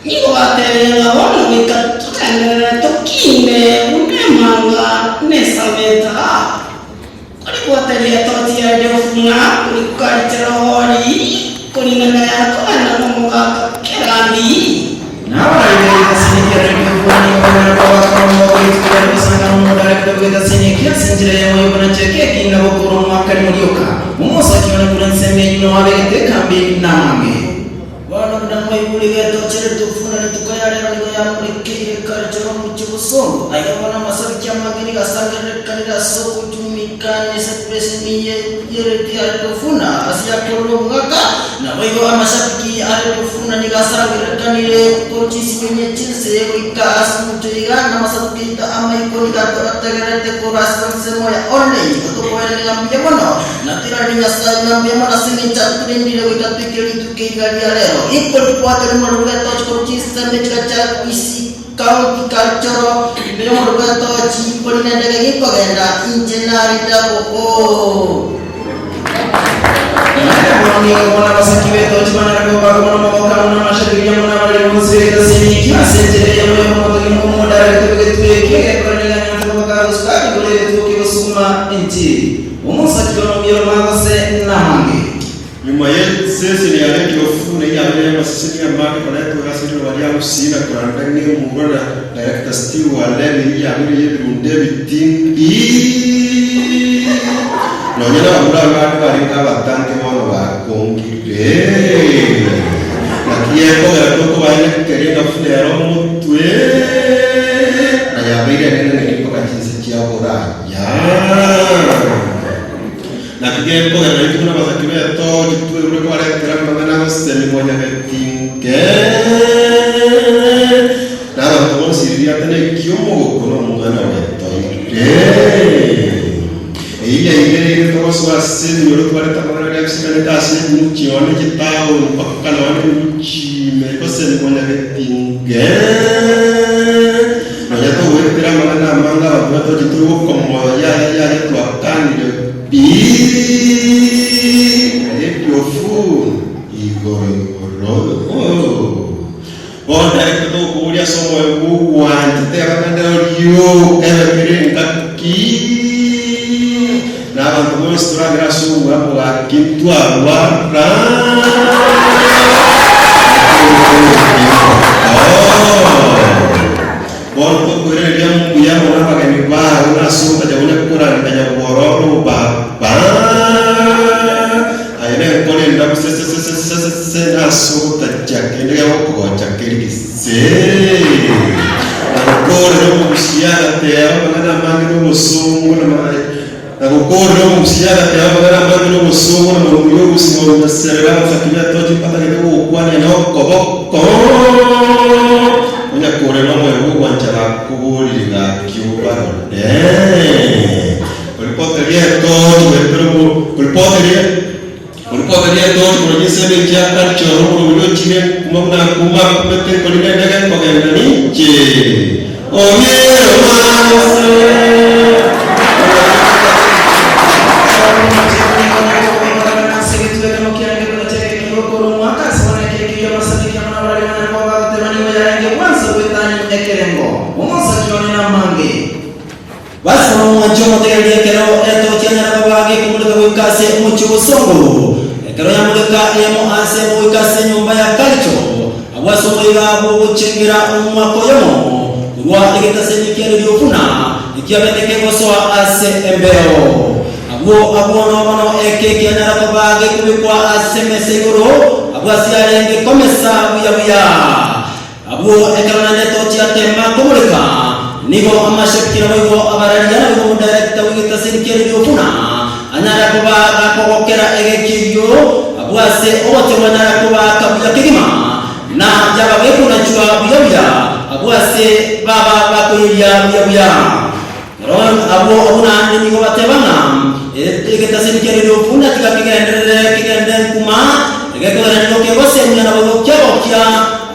Nigo batebire ng'a bono goika togenderere tokine buna emanga na esabeta. Korigwata rietochi riaye ri'ofuna, korikarichera hori, koring'ana yare kogenda nomogaka kerandi. Nabararire egetasini kia Radio Funa nigo banyare koba bakora omogoko rituko riare gosangana omodarekire bw'egetasini eke ase enchera eyemo y'okonacha ekeki na gokora omwaka rimo rioka. Omosaki one korwa ensemo eyio noo abegete ekambi namange. Bono buna mwaigure getoche rituko na rituko ya rero nigo yamorekeire kare chora omochie bosongo. Aiga bono amasabiki amange nigo asangererekanire ase ogochumika nesepureseni y'ereti ya Redofuna ase yakorire omogaka. Naboigo amasabiki a Redofuna nigo asangererekanire korwa chinsinyo chi'ense goika ase omochie oiga, na amasabuki aito amaiko nigo ategererete korwa ase ensemo ya Onei. Gotokoirania ng'a mbuya mono. Natoiranerie Nyasae ng'a mbuya mono ase engencho atorendire goika toike rituko iga ria rero. Iko ribwate rimorero bw'etochi korwa chinsemo chigacha Kisii County Kalchoro ime y'omorero bw'etochi iko rinde ndege ginkogenda inche narinde abwo oo. Naende bono nigo bono abasaki b'etochi banyare koba bakobona omogoko amo namashabiki amo nabareri bonsi b'egetasini ekio ase enchera eyemo y'okomotogia omodara egetebe getwe ekio egekore nigo anyarete koba kagosuka igoro y'egetuo ki'ogosuguma enchiri. Omosaki one omuya omagose namange. Nyuma y'eseseni ya Radio Funa eyabere y'amaseseni amange koretwa ase riroba ria Gusii na koranda ng'a emurwa na Director Steve Walemi eyabere y'ebirundo ebitindi nonya nabamura abande barenge abatange bono bakongire. Naki gekogera tokobaenekeria ng'a Funa ere omotwe na yabeire enene neri mpaka chinse chia Boraya. Naki gekogera intwe buna abasaki b'etochi twerure kobaretera amang'ana agosemi mwanyagetinge, na abanto bonsi riria ate neki'omogoko na omong'ana bwetoire. Eyio yaigereire togosoa ase ebinyoro twarete amang'ana aria abisekanete ase ebinuchi nonya chitaoni mpaka nonya ebinuchi ime gosemi mwanyagetinge. Nonya togoetera amang'ana amange abanto batochete gokomoyo yaya yaya twakanire pi Radio Fun igoro igoro bono ekero tokoboria ase omoyo bw'ogwancha teba ng'a ndero rioka ebekire engaki na abanto bonsi toragere ase obuya bogaki ntwarwara. Bono tokoiraneria mbuya mono abageni bao na ase ogotacha konya koranda nyabwororo baba. Aye nenkore endabu sesesesesese ase ogotacha kende gegokogocha keri gese. Na gokoorera omogusia agateba amang'ana amange nobosongo na Na gokoorera omogusia agateba amang'ana amange nobosongo na moromori obosima orunaserera abasaki b'etochi mbatagete gogokwania nokoboko. Onye kore nomoyo bw'ogwancha bakoborire gaki obarore. Koripoteria etochi goetera obo koripoteria koripoteria etochi korwa chisemi chia culture oborobori ochire kuma buna kuma akumete nkorire endege nkogenda ninche. Omiero mase. Basi bono omwanche omotegererie ekero etochi anyare koba gekomoreka goika ase omochie obosongo, ekero yamoreka eyemo ase emo goika ase enyomba ya Karicho, Agwo ase omoyega bw'ogochengera omwaka oyomo korwa egetaseni kia Ririofuna, ekiabete kegosoa ase embeo. Abwo abwo nobono eke kianyara koba gekobekwa ase emesa igoro, abwo ase yarenge komesa buya buya. Abwo ekero naende tochiatema komoreka, nigo amashabiki naboigo abararia naboigo omodarekta bw'egetaseni kia Radio buna anyara koba gakogokera egeki eyio, abwo ase ogochorwa anyara kobaaka buya kegima, na yaba gekonachwa buya buya, abwo ase baba bakoyeria buya buya. Ero abwo abwo naende nigo bateba ng'a egetaseni kia Radio buna tiga kegenderere kegende nkuma, egekogera nigo kegosemia naboigo kiagokia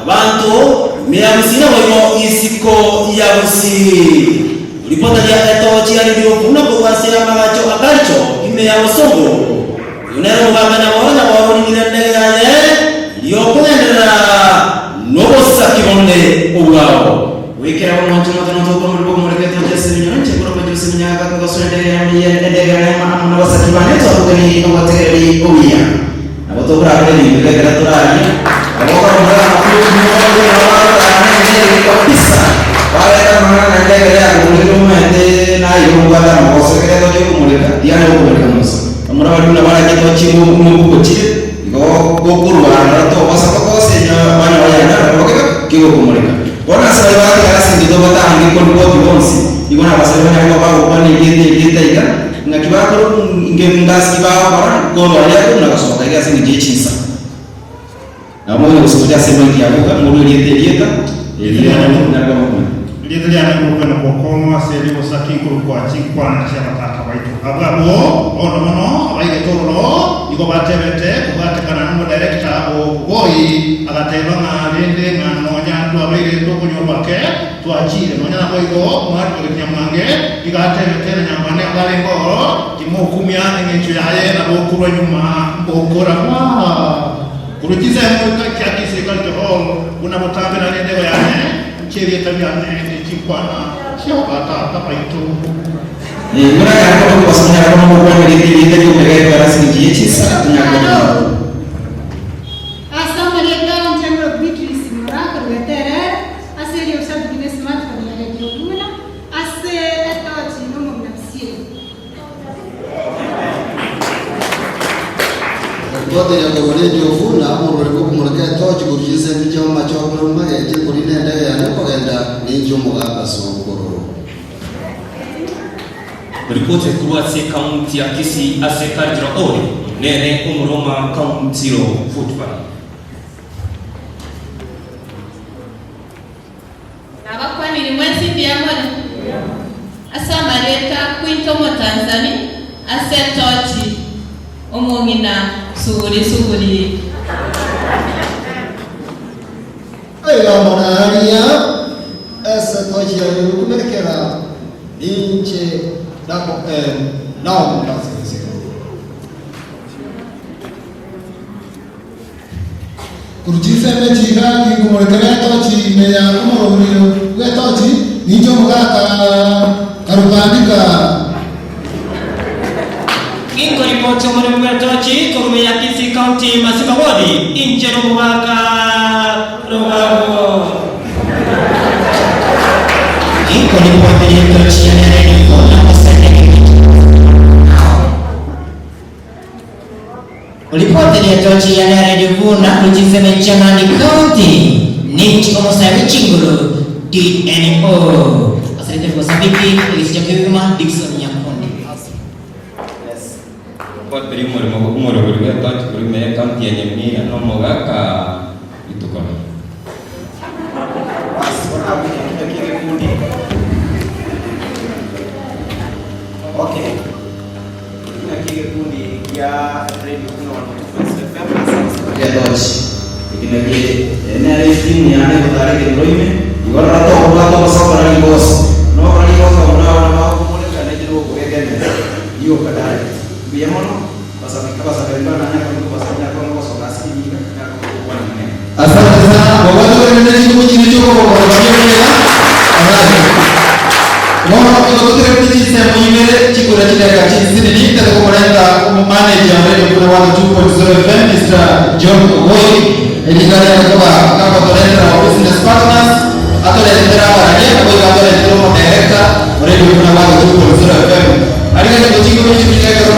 abanto ime ya Gusii naboigo isiko ya Gusii. Ripota ria etochi ya Radio buna korwa ase amagacho a Karicho ime ya Bosongo. Oyo nere omogaka Nyaboro Nyaboro orinire endege yaye riokogenderera nobosaki bonde obwao. Goikera omwancho omote notokora omorero bw'okomoreka etochi ase ebinyoro, inche nkorokwa Jose Minyaga, kogosoa endege yane ye endege yane amo nabasani bane twabugani obotegereri obuya. Nabo tokorakora ebinto ebi ekero torarie, nabo okora omorero amakuru okinyora obobe nabo bagotara nendege kabisa, bareta amang'ana naende ekero yakomorekire omanyete naye igo obwate amagoso ekero etochi okomoreka tiyana gokomoreka mosa. Bamura baria buna barache etochi mobuko chire, igo gokorwana naro togosa tokosenya banyora yane aroro gokeka kegokomoreka. Bono ase baria batigara ase intwe tobatange koriboti bonsi, igo nabasani banyare koba bagokwana erieta erieta iga, ng'aki bakora inge ngasi ki bagokora korwa aria agwo na gosoka iga ase engencho ye chinsa. Nabo monya gosogocha ase emaiki yabo iga, morue erieta erieta, erio monyare koba mokomanya. Erieta riane nkorokwa na bokong'u ase rigosaki nkorokwa chinkwana chi'abatata baito. Abwo abwo bono mono abaigete ororo igo batebete kobwatekana nomodirector o Kogoi agateba ng'a rende ng'a nonya twabeire tokonyorwa ake twachire nonya naboigo Margaret Nyamwange iga atebete na Nyambane abarenge ororo timokumia eng'encho yaye nabo korwa nyuma mbokoragwa korwa chinsemo chia Kisii Culture Hall buna botambe nare endego yane inche erieta riane ne chinkwana chi'abatata baito. Buna ekero tokobasa tonyare koba nogokwana erieta erieta ri'omega ekero ase engencho ye chinsa tonyare koba Hello. Ase amarieta inche ngoro Beatrice Mora korwa Eterere, ase erio osabiki ne smartphone ya Radio Buna, ase etochi nomong'ina Bisieri. Ripoti korwa Radio Buna, omorweri bw'okomoreka etochi korwa chinsemo chia Omachokore Omageche korina endege yane kogenda ninche omogaka Sokoro. Ripoti korwa ase ekaunti ya Kisii ase Kajra Ori nere omoroma Council 45. Nabakwaniri mwensi mbuya more? Ase amarieta Quinto Omotanzani, ase etochi omong'ina suguri suguri. Aiga moraria ase tochi ya gokumerekera ninche nao ase esiko. Korwa chinsemo echi iga ninkomorekera etochi ime ya omoroberio bw'etochi, ninche omogaka Karubandika. Ninkoripoti omoremi bw'etochi korwa ya Kisii County, Masimba Ward, inche nomogaka Rogago. Ninkoripoti etochi yane riko na gosendeka. Ripoti ya tochi ya Radio Vuna kuchiseme chamani county ninchi omusabi chinguru DNO asante kwa sabiki ekisicha kibima Dickson Nyakundi. Ripoti y'omorimo omorobori bw'etochi korwa ime y'ecounty ya Nyamira na omogaka Itukoni. Okay. Ng'aki egekundi gia Radio Buna 102.7 FM ase Kia tochi. Eki naki nere etimu yane egotara ekenyoro ime, igo rora tokobwata obosokora rigoso. Nokora rigoso buna abana bagokomoreka na inche nogokobeka emesa, rioka direct. Mbuya mono, basabiki abasaberi bane nanye akaboko basaberi akong'u gosoka ase riika nako gokwana ng'ina. Asante sana babwate korende chinguru chinde chi'okobokora baria buya. Alright. Bono igo toteretie chinsemo ibere chikura chidakika chinsinini tari komorenta omomanager o Radio Buna 102.0 FM Mr. John Ogoi erinde arente koba gagotoretera our business partners atoretere abararia naboigo atoretere omodirector o Radio Buna 102.0 FM. Arigani gochia igoro chimita ekero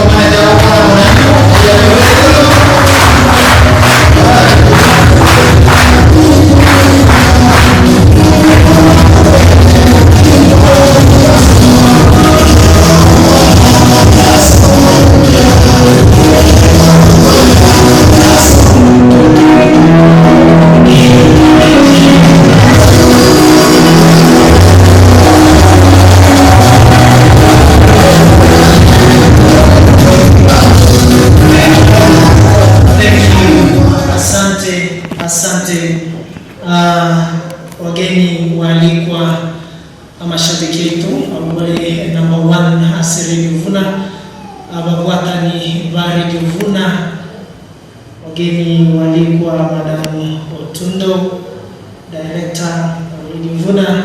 Wageni waalikwa, amashabiki aito abwo bare number one ase Radio Vuna, ababwatani ba Radio Vuna, wageni waalikwa Madam Otundo, Director wa Radio Vuna,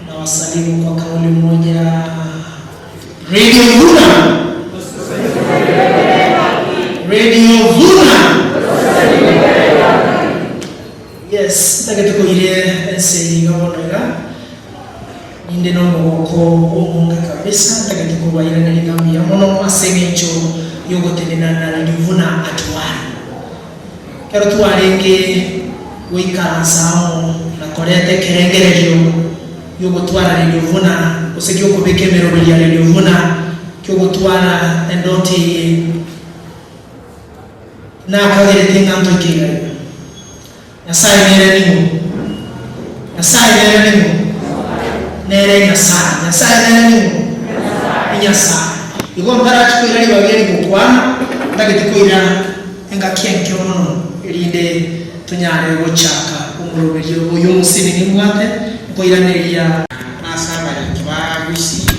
nawasalimu kwa kauli moja, Radio Vuna! Radio Vuna! Yes, ntagete koiria ense eye iga bono iga, ninde nomogoko omonge kabisa, ntagete kobairaneria ng'a mbuya mono ase eng'encho yogotenena na Radio Vuna at one. Ekero twarenge goikaransa amo na koreta ekerengererio gi'ogotwara Radio Vuna, gose gi'okobeka emeroberi ya Radio Vuna, ki'ogotwara endoto eye, nakagerete ng'a ntoike iga iga. Nyasae nere ning'o? Nyasae nere ning'o? Nere Nyasae. Nyasae nere ning'o? Nyasae. Igo ntarachi koira ribaga eri gokwana, ntagete koira engaki enke mono, erinde tonyare gochaka omoroberio oyo omosini nimbwate nkoiraneria. Nase abariki ba Gusii,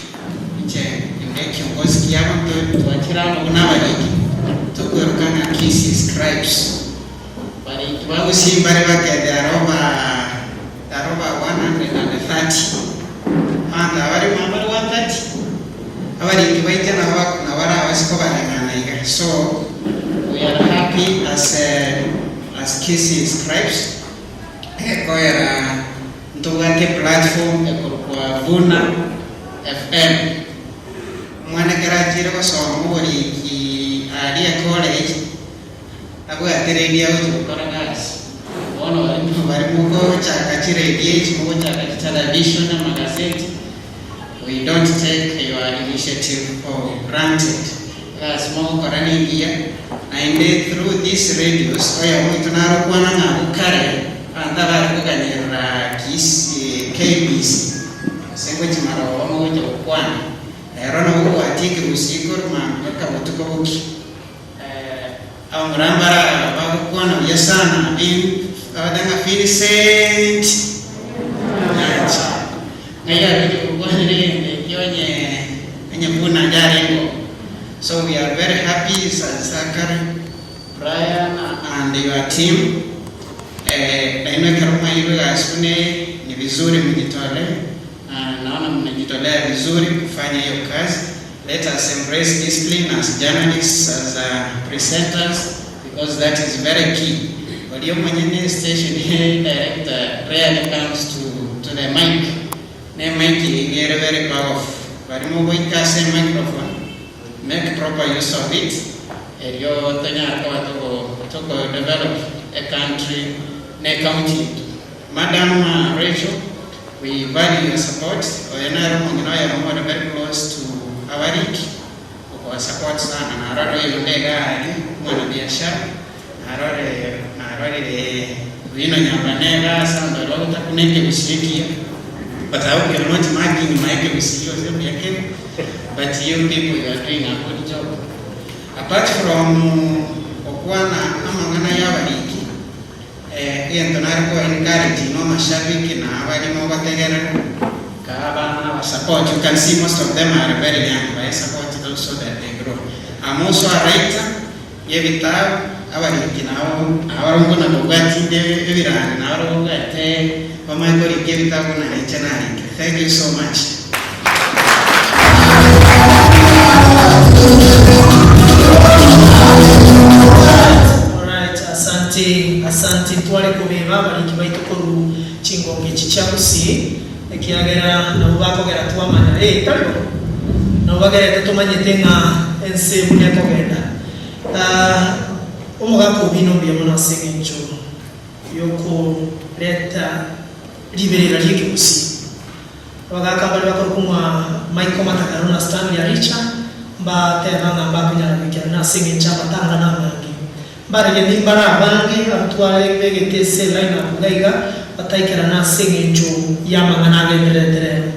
inche inde ekiongozi kiabo, ntwachire amo buna abariki, tokweruka ng'a Kisii Scribes. Bariki ba Gusii mbare bakete aroba aroba 130, abanto aba bare mambare 130, abariki baito nabo nabo arabase kobareng'ana iga. So we are happy as as Kisii Scribes egekoera ntobwate eplatform ekorokwa Vuna FM. Omwana ekero achiire gosoma oboriki aria ecollege, Abwate radio agochia gokora gasi. Bono baria baria mogochaka chiredio echi mogochaka chitelevision amagazeti we don't take your initiative for granted. Egasi mogokora nengiya naende through these radios oyomo oito nare okwana ng'a abwo kare abanto abare koganyerera Kisii KBC gose ngochia marogoba mogocha gokwana. Rero nabo obwati ekegusii korwa mambia mpaka botuko boki. Abamura mbare aba bagokwana buya sana abate ng'a Vincent Nyancha. Ng'ai abeche gokwanera egento ekio onye onye buna yarengeo. So we are very happy Sir Zachary, Brian and your team. Nainwe ekero mwaeirwe egasi buna eye, ni vizuri mjitolee na naona mmejitolea vizuri kufanya hiyo kazi. Let us embrace discipline as journalists, as presenters, because that is very key. Oria omonyene station director rarely comes to, to the mic. Ne mic eye ere very powerful. Baria mogoika ase microphone, make proper use of it, erio tonyare koba togo, toko develop a country ne county yaito. Madam Rachel, we value your support, oyo nere omong'ina oyomo ore very close to abariki, okoba support sana, narore oyonde iga aria, omwanabiashara, narore narorire Wino Nyambane iga ase abanto baria bagotakuna ekegusii ekiya, but I hope you are not marking my ekegusii gose mbuya kere, but you people you are doing a good job. Apart from gokwana amang'ana ya abariki, Egento nare ko encourage inwe amashabiki na abaria mogotegerera, kaa abana aba support, you can see most of them are very young, bae support those so that they grow. I'm also a writer y'ebitabu, abariki nabo nabarobwo buna kobwatinde ebirandi nabarobwo bwate bamanye korika ebitabu buna inche narikire. Thank you so much. Alright, asante asante ntware kobeba abariki baito korwa chingongo echi chia Gusii ekiagera nabwo bakogera twamanya eh tari bo? Nabwo bagerete tomanyete ng'a ense buna ekogenda. Ah, omogaka obino mbuya mono ase eng'encho yokoreta riberera ri'ekegusii. Abagaaka mbaria bakorokwa ng'a Michael Matakaro na Stanley Aricha mbateba ng'a mbakonyara goikerana ase engencho amatanga namange. Mbaregeni mbare abange abwo tware begete ase line up iga iga bataikerana ase engencho y'amang'ana agendererete rero.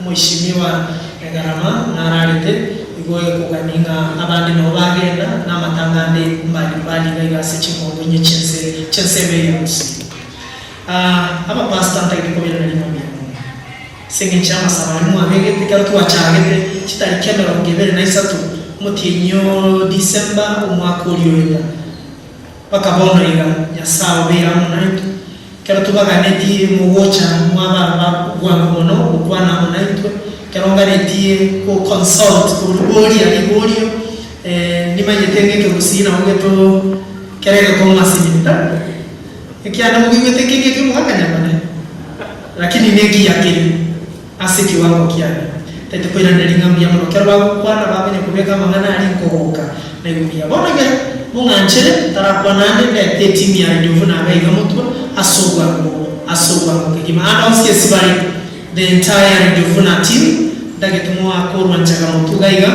Omoishimiwa Egarama nararete igo ekogania ng'a abande nabo bagenda na amatanga ande mbali mbali iga iga ase chingongo inye chi'ense chi'ensemo eye ya Gusii. Abapastor ntagete kobairaneria ng'a mbuya mono ase engencho y'amasabo aria mwabegete ekero twachagete chitariki 23 omotienyi o December omwaka oria oeta. Mpaka bono iga Nyasae obeire amo naintwe, ekero tobaganetie mogocha mwaba aba bwango mono gokwana amo naintwe, ekero nganetie go consult koboria riborio nimanyete ng'a ekegusii nabo geto kere egekong'u ase inwe tari bo? Ekiagera moigwete ekenge eki'omogaka nyamane, lakini nekiya kere ase ekiwango kiane. Taete koiraneria ng'a mbuya mono ekero bagokwana bakonya kobeka amang'ana aria nkogoka naigwe buya. Bono iga mong'anchere ntarakwana ande ndete etimu ya Radio Vuna iga iga motwe ase obwango ase obwango kegima. Ande onsi ase bare the entire Radio Vuna team ntagete moake orwanchaga motwe iga iga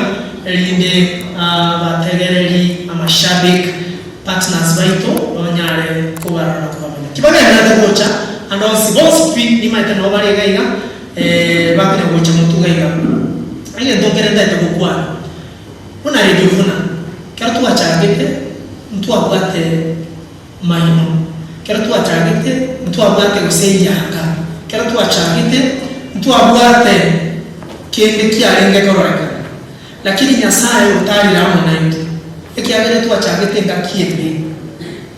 erinde abategereri, amashabik, partners baito banyare kobarora na kobamanya. Kibagendererete gocha ande onsi bonsi pi nimaete nabo bare iga iga bakonya gocha motwe iga iga. Egento nkere ntaete gokwana, buna Radio Vuna, ekero twachagete ntwabwate maino, ekero twachagete ntwabwate gose eyanga, ekero twachagete ntwabwate kende kiarenge kororekana. Lakini Nyasae otarire amo naintwe, ekiagera twachagete engaki embe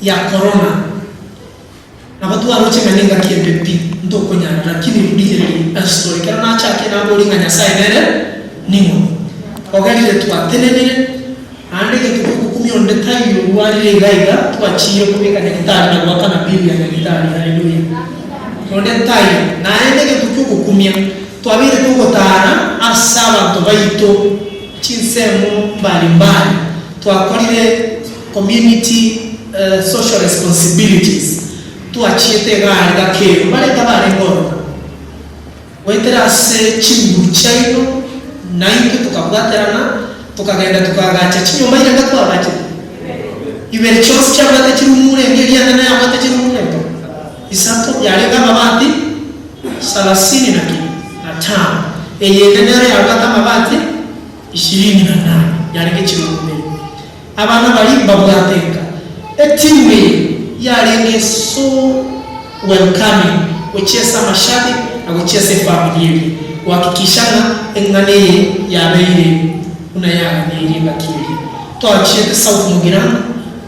ya korona, nabo twaroche ng'a nengaki embe pi, ntokonyara, lakini rigereria ase tore. Ekero nachakia naboria ng'a Nyasae nere ning'o, ogerire twatenenire, naende egento kiogokumia onde taiyo orwarire iga iga, twachiire kobeka nyagitari na goakana bill ya nyagitari, haleluya, onde taiyo. Naende egento kiogokumia. Twabeire togotaara ase abanto baito chinsemo mbali mbali, twakorire community social responsibilities, twachiete egari gakero bareta barenge ororo goetera ase chinguru chiaino naintwe tokabwaterana tokagenda tokaagacha chinyomba irenga twaagachete? Ibere chionsi chiabwate chirumu renge eria nene yabwate chirumu renge isato yarenge amabati. Salasini na ki? Na tano. Eyende nero yabwate amabati ishirini na nane, yarenge chirungu ibere. Abana baria mbabwate nka. Etimu eye yarenge so welcoming gochia ase amashabiki na gochia ase efamiri eria, gohakikisha ng'a eng'ana eye yabeire buna yaganeirie engaki eria. Twachiete South Mugirango,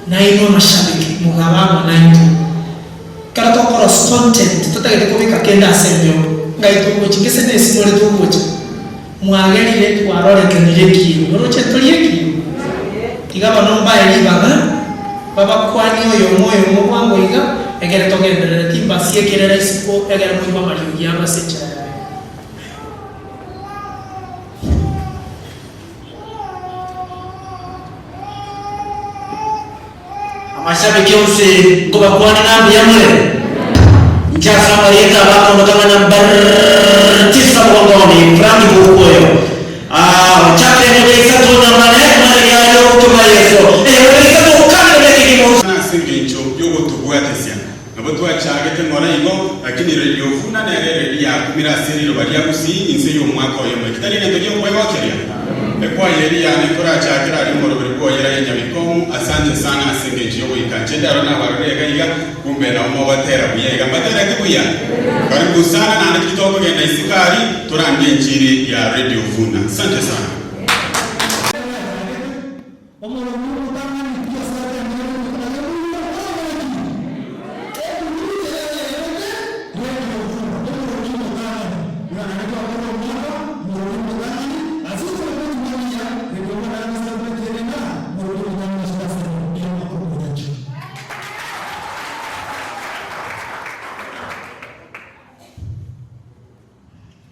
nainwe amashabiki mogaba amo naintwe. Ekero tokorosia content totagete kobeka kende ase embeo, ngai togochi gese nesimo ore togocha, mwagerire twarorekanire ekieni, oroche ntori ekieni? Tiga bono mbae ribaga babakwanie oyomo oyomo bwango iga, egere togenderere timbasiekerera isiko egere moigwe amariogi abo ase enchera yaye. Amashabiki onsi nkobakwane ng'a mbuya more. Inche ase amarieta abakondoka ng'a number tisa mgongoni, Frank Bukuoyo. Ah, ochakire moja isato namba ne mare yayo gotoma Yeso. Eh, moja isato okanire ne kegima. Ase engencho y'ogotobwatesia, nabo twachagete ng'ora igo, lakini Radio Vuna nere eredio yakumire ase riroba ria Gusii inse y'omwaka oyomo. Eki tari egento gi'okwegokeria? Ekwaya eria yane nkorachakera aria omoroberi bw'oyera ya Nyabikomu, asante sana ase engencho y'ogoika nche ndaro nabarore iga iga, kumbe nao mobatera buya iga. Mbatereti buya? Karibu sana naende titokogenda isiko aria, torandie enchiri ya Radio Vuna. Asante sana.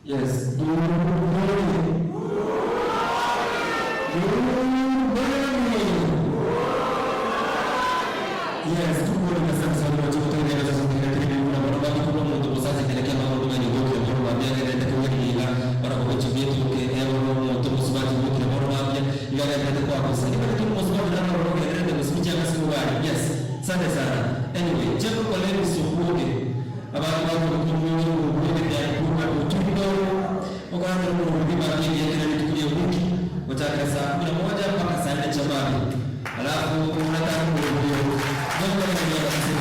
Yes. Good morning. Good morning. Yes, good morning. Asante sana kwa kutoka ile sasa tunaendelea kuna bwana bali kuna mtu msazi kelekea mambo kama ni gote kwa mabia na ndio kwa ila bara kwa chibietu ke ewo mtu msubati gote kwa mabia ila ndio kwa kwa sasa ni kitu msubati na roho ya ndio msubati akasiwa. Yes. Asante sana. Anyway, cheko kwa leo usukuke. Abantu kuchaka saa 11 mpaka saa 4 chamani. Alafu unataka kurudia. Mungu anakubariki.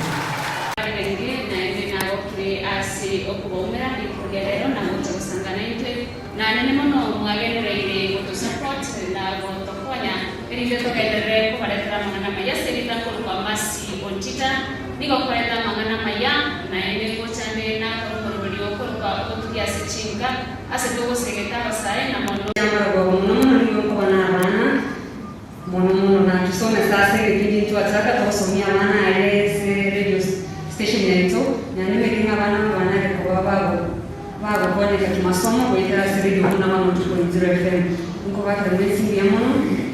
ase okobaumera rituko ria rero na gocha gosanga naintwe. Nanene mono mwagendereire gotosupport na gotokonya erinde togenderere kobaretera amang'ana amaya ase erieta nkorokwa Mercy Ontita. Nigo nkoreta amang'ana amaya naende ngocha nde nakore omoroberio okorokwa ogotugia ase chinka ase togosegeta abasae na mono Amarogoba mono mono nigo nkoba nabana Mono mono natusomesa ase egepindi ntwachaka togosomia abana aria ase radio station yaito, naende omanyete ng'a abana mbanare koba bago bagokonyeka kimasomo goetera ase radio buna 102.0 FM. Nkobakera mwensi mbuya mono,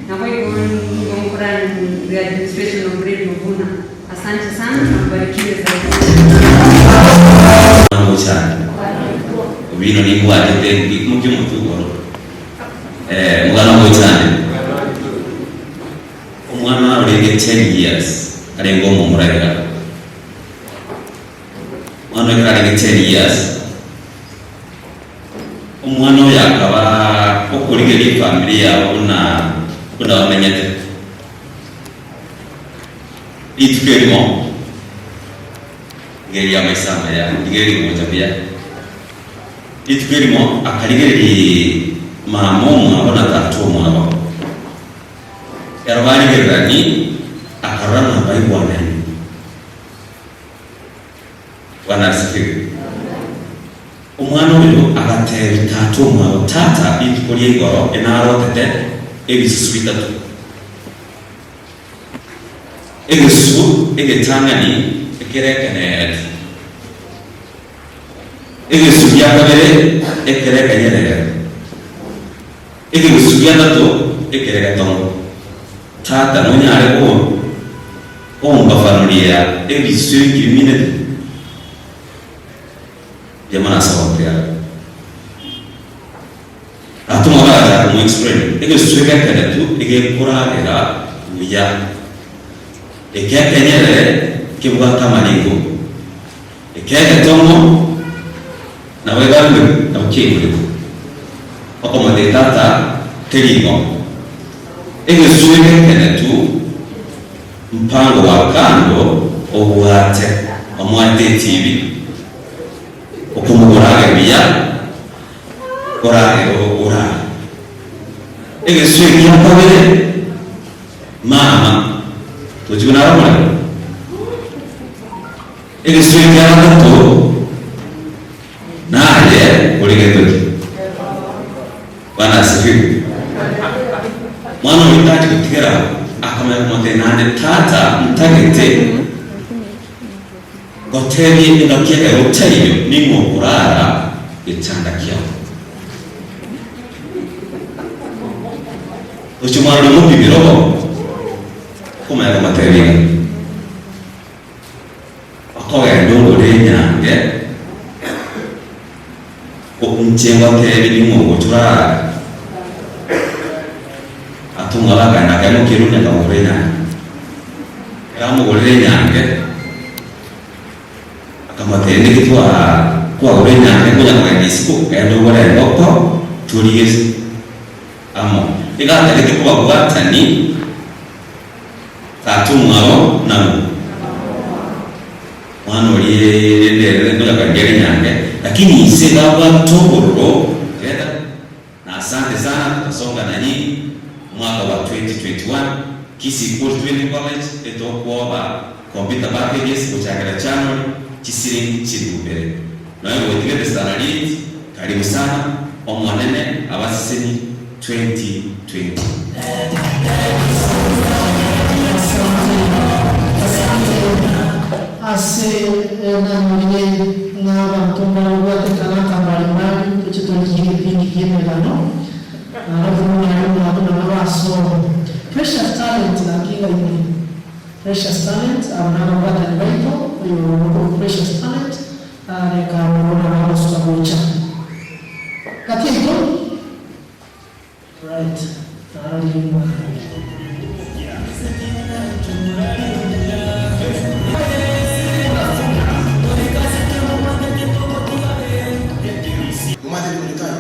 naboigo nigo nkora the administration of radio buna. Asante sana na mbarikiwe zaidi. Mwana gochanda obino nimbwatete ngimokia omotwe igoro. Eh, omogano ogoichande. Omwana orenge 10 years arenge omomura iga. Omwana ekero arenge 10 years, omwana oyo akaba okorigeria efamiri yabo buna buna bamenyete. Rituko erimo, rigereria amaiso amaya, rigereria gocha buya. Rituko erimo akarigereria mama omwabo na tata omwabo. Ekero barigererani, akarora ng'a mbaigwanaine. Bwana asifiwe. Omwana oyo agateebia tata omwabo, Tata, rituko ria igoro enarotete ebisusu bitato. Egesusu egetang'ani ekere ekeneereti. Egesu gia kabere ekere ekenyerere, egesu gia gatato ekere getongo. Tata nonyare kombafanuria ebisu ebi bimineti? Mbuya mono ase ogoteeba. Tata omwabo agachaka komoexplain, egesu eke ekeretu egekoragera buya, eke ekenyerere kebwate amaringo. Ekeegetomo nabo egambe nabo kiaigurete, okomotebia tata teri igo. Egesuo egekenetu mpango wa kando obwate omwate etibi okomogora age buya orage orare. Egesuo ekia kabere mama tochigwe naro omorero. Egesuo ekia gatato naye ore gento ki? Bwana asifiwe. Mwana oyo tachi gotigera abwo, akamanya komotebia naende, Tata, ntagete ngotebie engaki ekero otaiyo ning'o okorara getanda kiao. Gochia omwana oria omopimire obo, okomanya komotebia iga. Okogenda ogore enyange, inche ngoteebie ning'o ogocha orarare. Atumwa bakagenda akaimokia erumi akamogorera enyange. Ekero amogorire enyange, akamoteebia naki twagora enyange nkonya kogenda isiko, genda ogore engoko torigie amo. Nigo atagete kobabwatani. Tata omwabo nang'o? Mwana oria rende ere ngonya korigia rinyange, lakini ise iga abwate obororo reta na asante sana tutasonga na nyinyi omwaka wa 2021 Kisii Coast Training College etokwoba computer packages gochakera January chisiringi chilifu bere nonya goitigete sana Leeds karibu sana Omonene abaseseni 2020. Ase nanyorire ng'a abanto mbarabwate etalanta mbari mbari, toche torigie ebipindi bi'emegano, alafu buna aria omwabo nabo basoa. Precious Talent naki ng'aini? Precious Talent, aba nababwatani baito, oyo okorokwa Precious Talent, Reka morore abagosuka gocha gati yaito. Right, narorire ng'a. Mumathe Mordecai,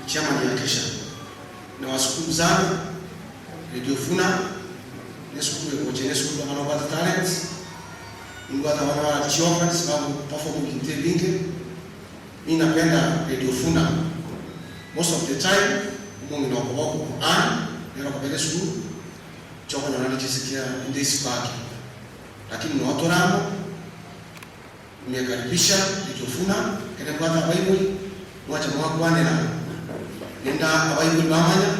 chairman ya Kesha, nawashukuru sana Radio Funa ne sukuru egocha ne sukuru abana babwate talents. Nimbwate abana bara chiorphans bago perform ebinto ebinge. Mi napenda Radio Funa most of the time omong'ina okoba okoku Ann nere okobera esukuru chokonyora nde chisikia inde isiko ake lakini noo tore amo nimekaribisha Radio Funa ekere mbwate abaibori mwacha mwakwanera rende abaibori bamanya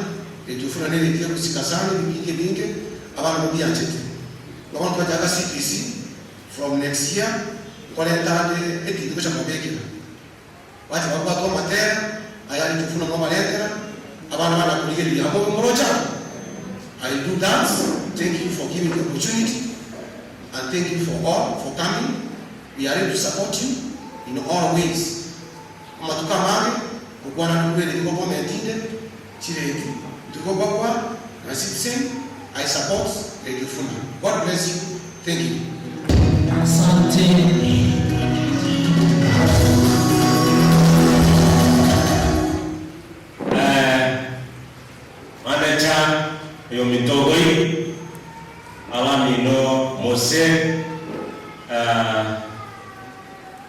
Radio Funa nere eria egosika sana ebipindi ebinge abana babianchete. Igo bono twachaka CBC from next year nkorenta ande etv gocha kobabekera. Bache babwate amatera aya Radio Funa mwabarentera abana bana korigereria amo obe moroche amo. I do that, thank you for giving the opportunity and thank you for all for coming, we are ready to support you in all ways. Amatuko amange ngokwana nobwere nigo comment inde chireti ntigobakwa na citizen I support Radio Funa God bless you thank you. Asante. Manager oyo ominto ogoi, abamino Mose,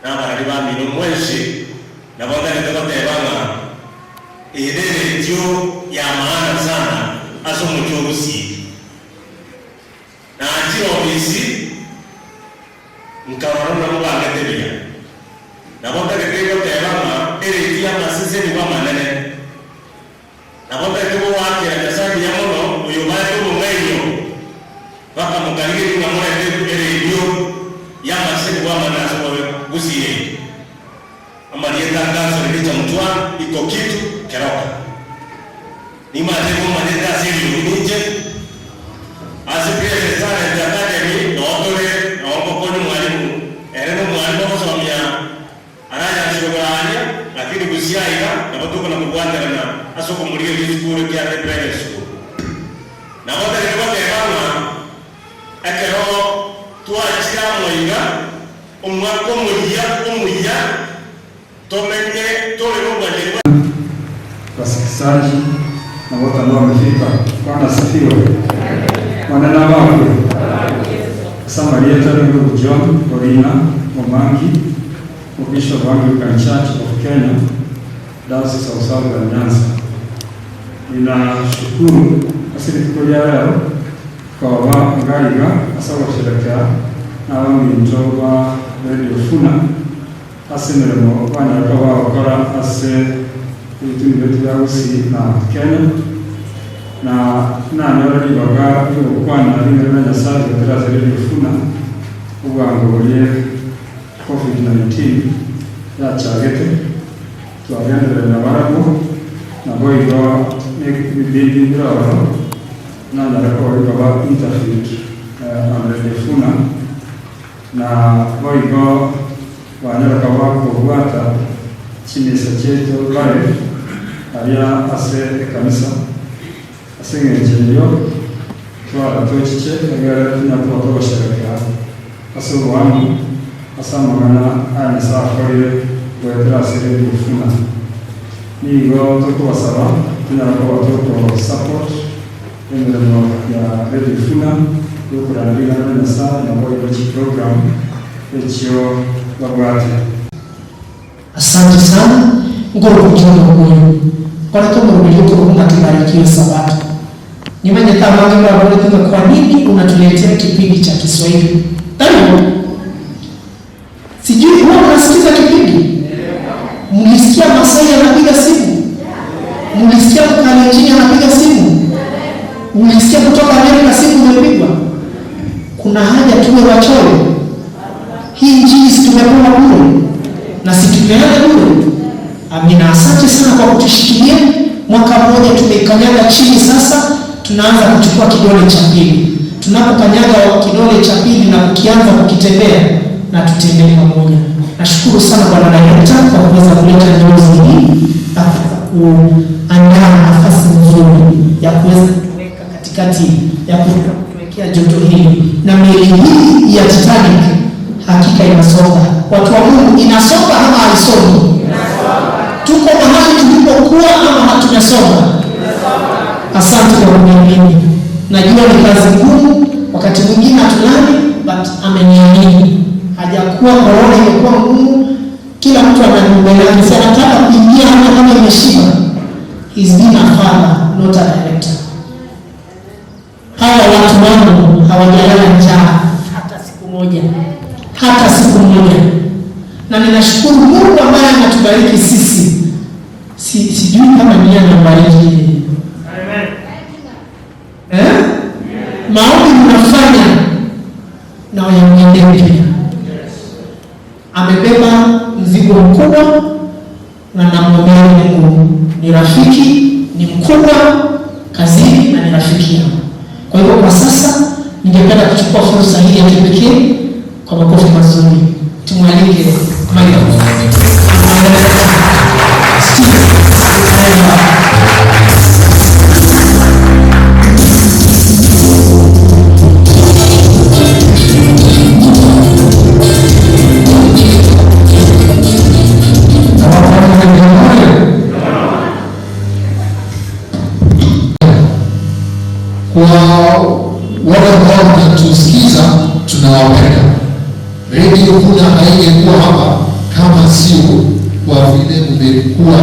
na abarari bamino mwensi, nabo ntagete goteba ng'a eye neredio ya maana sana ase omochie o Gusii. Nachire ofisi nkarora buna mobangete buya. Nabo ntagete goteba ng'a eredio y'amaseseni amanene. Nabo ntagete goakera Nyasae mbuya mono, oyobaete obong'aini obo, bakamokarigeria ng'a morente eredio y'amaseseni amanene ase obobe Gusii yaito. Amarieta anga Asore Richa Mutwa, Iko Kitu, Keroka. Nimache momanyete ase eriogi ninche, ase Precious Talent Academy noo tore, noo ngokonya omwalimu, ere nomwalimu ogosomia Aranyarire koraria, lakini gusii aiga nabo tokona kobwaterana ase okomorigereria esukuru ekiagera eprivate school. Nabo tari goteba ng'a ekero twachire amo iga, omwaka omoyia omuya tomenye tore nobwanchani bwa. Wasikizaji na wote ambao wamefika. Bwana asifiwe. Bwana na abakwe. Ase amarieta ndugu John Orina Omangi, Bishop wa Anglican Church of Kenya, Diocese of Southern Nyanza. Ninashukuru ase rituko ria rero koba iga iga ase ogosherekea nabaminto ba Radio Funa Ase emeremo banyare koba bagokora ase ebituni biaito bia Gusii na Kenya, na nanyore ribaga ri'ogokwana ring'ana ria Nyasae goetera ase Radio Funa, obwango boria Covid-19 yachagete, twagenderera nabarabwo, naboigo nebipindi bire ororo nanyare koba bikoba interviewed on Radio Funa. Na boigo banyare koba kobwata chimisa chiaito live aria ase ekanisa. Ase engencho eyio twara tochiche egere tonyare koba togosherekea ase oboamo ase amang'ana aya Nyasae akorire goetera ase Radio Funa. Nigo tokobasaba tonyare koba toko support Emeremo ya Radio Funa yokorana ring'ana ria Nyasae naboigo chiprogram echio babwate. Asante sana nkorokwa John Okoyo, nkorete omoroberio okorokwa ng'a Tubarikiwe Sabato. Nimanyete abange mbaborete ng'a kwa nini unatuletea kipindi cha Kiswahili? Tari bo? Sijui huwa mnasikiza kipindi? Mlisikia Masai anapiga simu? Mlisikia Mkalenjini anapiga simu? Mlisikia kutoka Amerika simu imepigwa? Kuna haja tuwe wachoyo? Hii injili si tumepewa bure na si tupeane bure? Amina. Asante sana kwa kutushikilia. Mwaka mmoja tumeikanyaga chini, sasa tunaanza kuchukua kidole cha pili. Tunapokanyaga kidole cha pili na kukianza kukitembea, na tutembee pamoja. Nashukuru sana Bwana Director kwa kuweza kuleta njozi hii na kuandaa nafasi nzuri ya kuweza kutuweka katikati ya kutuwekea joto hili, na meli hii ya Titanic hakika inasonga. Watu wa Mungu, inasonga ama haisongi? Tuko mahali tulipokuwa ama hatujasonga? Asante kwa kuniamini. Najua ni kazi ngumu, wakati mwingine hatulali, but ameniamini. Hajakuwa korona imekuwa ngumu, Kila mtu ana nyumba yake, si anataka kuingia hata kama imeshiba. He's been a father, not a director. Hawa watu wangu hawajalala njaa hata siku moja, hata siku moja, na ninashukuru Mungu ambaye anatubariki sisi. Si, sijui kama ni anabariki yeye. Eh? Maombi mnafanya na wayamwendee pia. Amebeba mzigo mkubwa na namwombea Mungu. Ni rafiki, ni mkubwa kazini na ni rafiki yangu. Kwa hivyo kwa sasa ningependa kuchukua fursa hii ya kipekee kwa makofi mazuri tumwalike Michael. Kwa wale ambao mnatusikiza, tunawapenda. Radio Vuna haingekuwa hapa kama sio kwa vile mmekuwa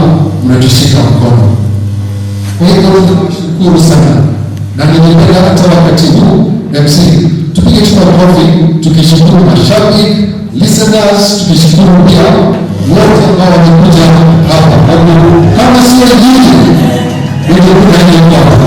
mnatushika mkono. Kwa hivyo tunashukuru sana, na ningependa hata wakati huu MC tupige tu makofi tukishukuru mashabiki, listeners, tukishukuru pia wote ambao wamekuja hapa. Kwa hivyo kama sio nyinyi, Radio Vuna haingekuwa hapa.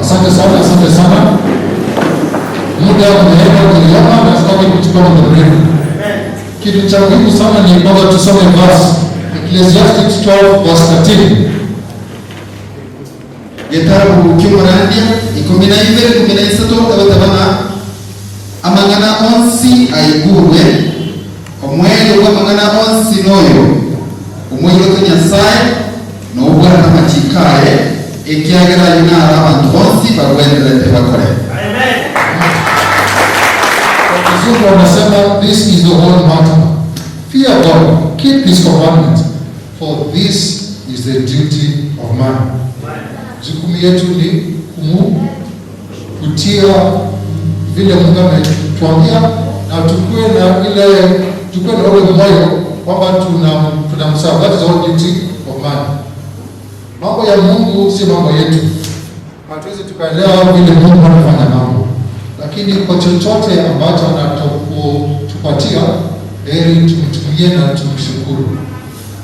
Asante sana, asante sana. Muda umeenda ulioma na sitaki kuchukua muda mrefu. Kitu cha muhimu sana ni kwamba tusome verse Ecclesiastes 12 verse 13. Gĩtarũ kĩmũrandia 12 13 egotabana amang'ana onsi aigurwe omweri bwa amang'ana onsi noyo omwirote Nyasaye nobwana machikaye ekiagera yunara abantu bonsi bagwenderete bakore. Kwa Kizungu wanasema this is the whole matter. Fear God, keep his commandments, for this is the duty of man. Jukumu yetu ni kumu kutia vile Mungu ametuambia na tukue na ile tukue na ule moyo kwamba tuna tunamserve. That is the whole duty of man. Mambo ya Mungu si mambo yetu. Hatuwezi tukaelewa vile Mungu anafanya mambo, lakini kwa chochote ambacho anatupatia, heri tumtumie na tumshukuru.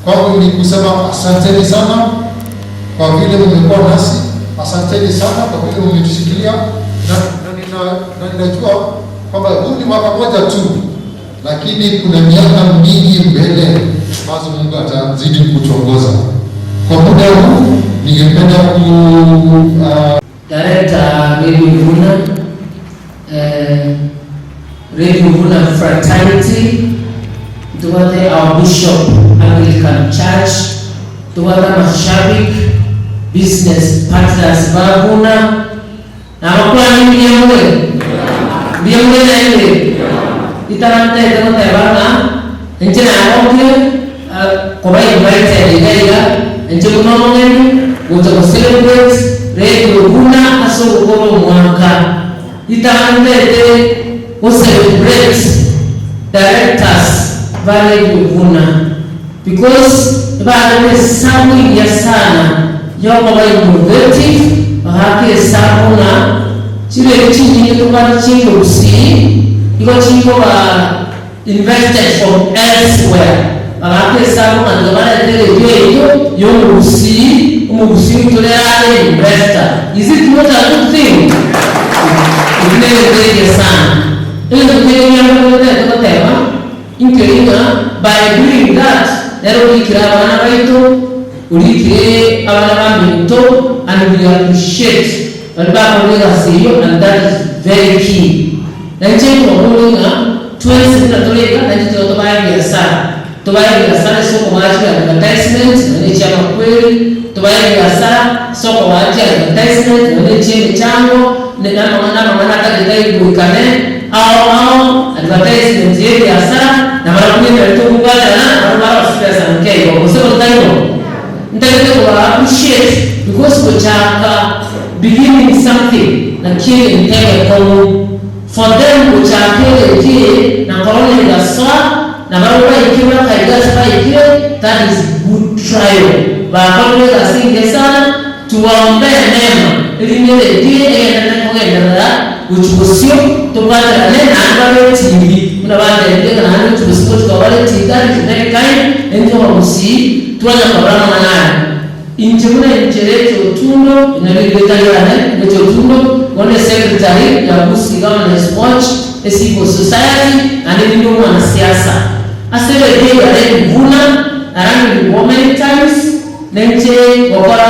Kwangu ni kusema asanteni sana kwa vile mmekuwa nasi, asanteni sana kwa vile mmetushikilia, na ninajua kwamba huu ni mwaka mmoja tu, lakini kuna miaka mingi mbele ambazo Mungu atazidi kutuongoza. Kwa muda huu ningependa ku Director Radio Vuna, Radio Vuna Fraternity, tuwate our Bishop Anglican Church, tuwate mashabiki, business partners ba Vuna, na makwani mbiyemwe, mbiyemwe na ile, itarante ito tebanga, nche na okle, koba invited igaiga, nche kumamongeni, guta ko celebrate Radio Vuna aso gukora mwaka itandete go celebrate directors ba Radio Vuna because bana samu ya sana yoko ba innovative bahake samu na chire chinyinge tokwana chingo usi iko chingo ba invested from elsewhere. Bagaaka esabu ng'a tiga barete eredio eyio y'omogusii, omogusii oito rero are investor. Is it not a good thing? Ekio negento ekiya sana. Egento kende ngiamogoterete goteba, Nkeri ng'a by doing that, nere orikire abana baito, orikire abana baminto and we appreciate baria bakorire egasi eyio and that is very key. Na inche nkobaboria ng'a twensi buna tore iga naintwe tiga tobae ebiasara, tobae ebiasara ase okobaa chi advertisement nonya echia amakweri, tobae ebiasara ase okobaa chi advertisement nonya echia emechango, ne namang'ana amang'ana atagete aigwekane ao ao, advertisement ya ebiasara, nabarabwo nimbere tokobwaterana nabarabwo barose chibesa nke igo, gose gotari bo? Ntagete koba appreciate because gochaka beginning something nakio egento egekong'u for them gochaka egento eye na korona egasoa na barabwo baikire bakaiga ase baikire that is good trial bakorire egasi engiya sana tubaombee neema erinde egento eye egenderere kogenderera gochia bosio tobwaterane naende babe etibi buna batebire ng'a naende gochia bosio gochia koba bare etibi that is very kind naintwe abagusii Twanya korora amang'ana aya, inche buna inche Rachel Otundo, inwe rieta riane Rachel Otundo, bono esecretary ya Gusii Governance Watch, e civil society, naende ninde omwanasiasa. Ase eredio ya Radio Vuna, narangeriwa many times, nenche gokora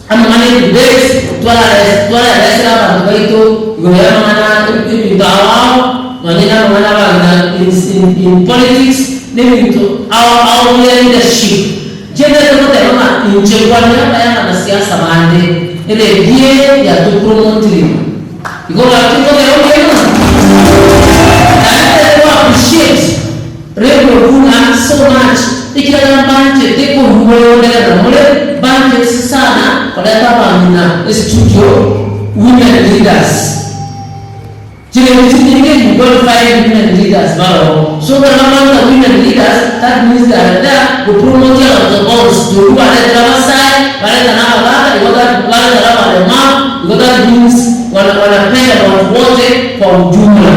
amang'ana e debate, twararesera abanto baito igoro y'amang'ana ebinto ao ao, nonye na amang'ana abang'ina in politics, na ebinto ao ao bia leadership. Nchiendete goteba ng'a inche nkwanera amaya abanasiasa bande, eredio eye yatopromotire. Igo gaki nkogera obuya mono. Naende tari go appreciate Radio Vuna so much ekiagera mbanchete koruboyonderera more, mbanchete sana koreta abang'ina estudio women leaders. Chiredio chinyinge you don't find women leaders baroo. So ekero bamanyete women leaders that means they are there gopromote abanto bonsi torwa baretire abasae, bareta na abagaka igo that bareta na abaremavu igo that means wana wanapenda watu wote kwa ujumla.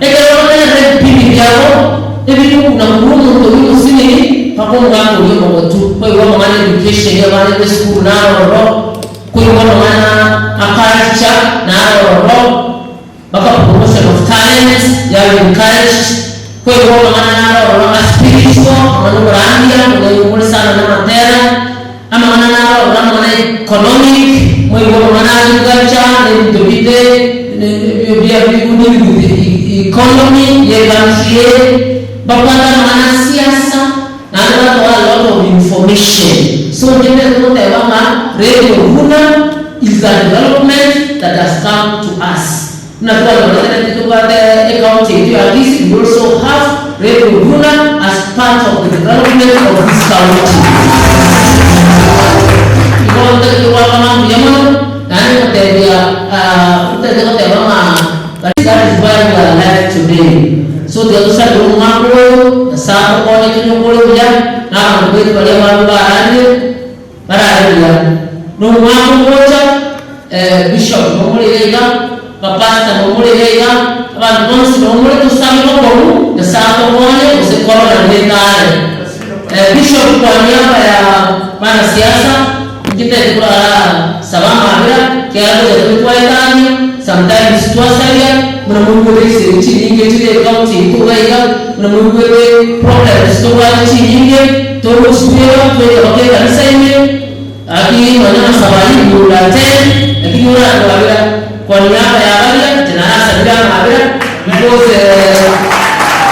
Ekero bategerete ebipindi biabo ebiri na korwa omonto oyio omosinini mpaka omogaka oria omogotu, koigwa amang'ana education abana b'esukuru naroro, koigwa amang'ana a culture naroro, mpaka promotion of talents yaba encouraged, koigwa amang'ana naroro a spiritual, amang'ana oborandia, more sana na amatera, amang'ana naroro amang'ana economic, moigwe amang'ana agriculture, na ebinto binde bia dealing with economy ya ecountry eye, babwate amang'ana a siasa, naende batoa a lot of information. So inche ntagete goteba ng'a Radio Vuna is a development that has come to us. Buna twanyoreterete tobwate ecounty yaito ya Kisii, we also have Radio Vuna as part of the development of this county. Igo ntagete goakana mbuya mono, naende ngotebia ntagete goteba ng'a that is why we are alive today. So tiga tosabere omwaka oyo, Nyasae atokonye tonyokore buya, na abanto baito baria abande bararire, barare buya. Na omwaka ogocha, bishop nomore iga iga, bapastor nomore iga iga, abanto bonsi nomore tosabe bokongu, Nyasae atokonye gose korona netare. Bishop kwa niaba ya banasiasa, inche ntagete korara saba amabera, ekiagera ngocha tore twaetania, sometimes twasaria, buna moigwete chisegi chinyinge chire ecounty yaito iga iga, buna moigwete problems tobwate chinyinge, togosubera twaika mpaka ekanisa ime, Gaki nonya amasabo ayio igoro na ten, lakini oratwabera kwa niaba ya baria, inche narasabire amabera because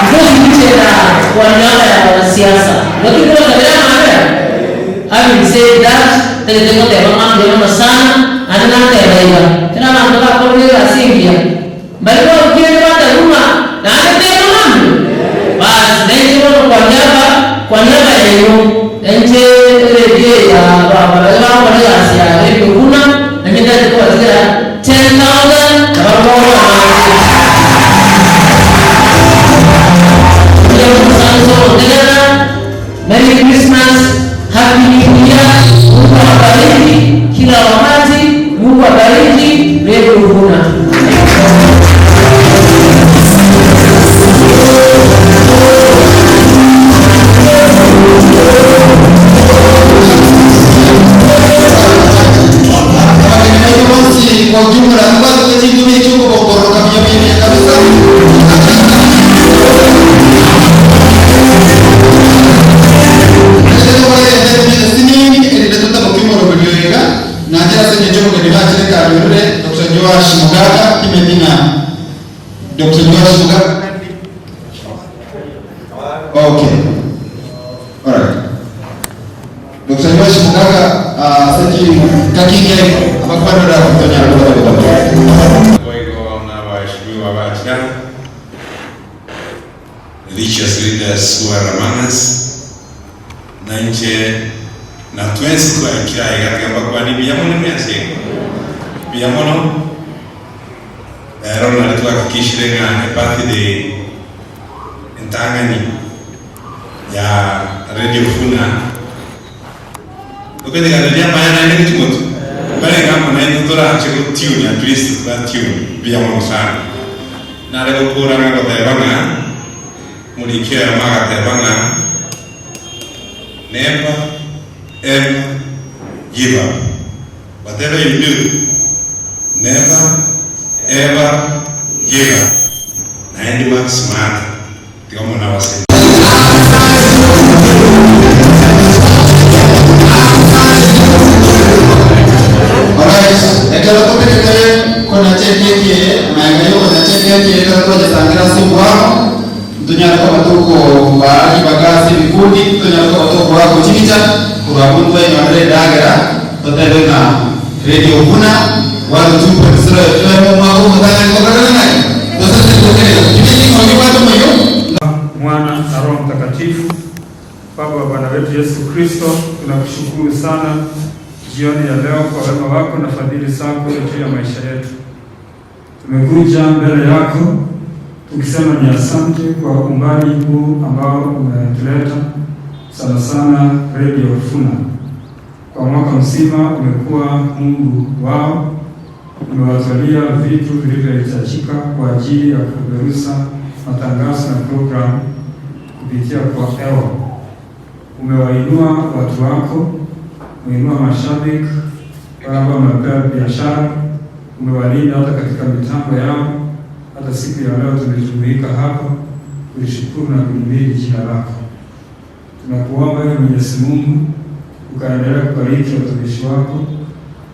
because inche na kwa niaba ya wanasiasa, lakini orasabere amabera? Having said that, ntagete goteba ng'a mbuya mono sana, naende nateba iga, ekero abanto bakorire egasi engiya, mbari barokire bateba ng'a naende teba ng'a mbuya. Baas, nainche bono kwa niaba, kwa niaba yaino, nainche eredio eye ya ba baria bagokora egasi ya Radio Vuna, nainche ntagete kobatigera 10,000 na barabwo bagokora amange. Mbuya mono sana ase ogontegerera. Merry Christmas, Happy New Year, Mungu awabariki kila wakati, Mungu abariki Radio Vuna. Abageni bachire kaberure Dr. Joash Mugaka timeti ng'a Dr. Joash Mugaka Okay. Alright. Dr. Joash Mugaka ase kakinge abakwanera kutonyara kubatabota. Boigo na abaheshimiwa bachia religious leaders who are among us na inche na twensi twaikire aiga tiga mbakwanie buya mono mwensi igo buya mono rero nari twahakikishire ng'a ebirthday entang'ani ya Radio Funa Toketeganeria amaya naende gochia motwe, mbarenge amo naintwe toranche go tune at least twa tune mbuya mono sana. Nare gokora ng'a goteba ng'a moriki oyomo agateba ng'a never ever give up whatever you do never ever give up naende work smarter. Tiga omwana abasemi. Alright, ekero tobegete konacha ekeki eye, magega y'okonacha ekeki eye ekero twanyesangera ase obwamo, ntonyare koba tokobaa ribaga ase ebikundi, ntonyare koba tokoaka chibicha, korwa abwo ntwainyorere endagera, totebe ng'a Radio Buna 102.0 FM omwaka omotang'ani tokorere ng'ai? Toseseni tokereke. Timeti ng'a oyio obwate omoyio? Mwana na Roho Mtakatifu. Baba wa Bwana wetu Yesu Kristo, tunakushukuru sana jioni ya leo kwa wema wako na fadhili zako juu ya maisha yetu. Tumekuja mbele yako tukisema ni asante kwa umbali huu ambao umetuleta, sana sana Radio Funa. Kwa mwaka mzima umekuwa Mungu wao, umewatwalia vitu vilivyohitajika kwa ajili ya kupeperusha matangazo na programu kupitia kwa hewa. Umewainua watu wako, umeinua mashabiki Baba, umewapea biashara, umewalinda hata katika mitambo yao. Hata siku ya leo tumejumuika hapa kulishukuru na kulihimidi jina lako. Tunakuomba ewe Mwenyezi Mungu ukaendelea kubariki watumishi wako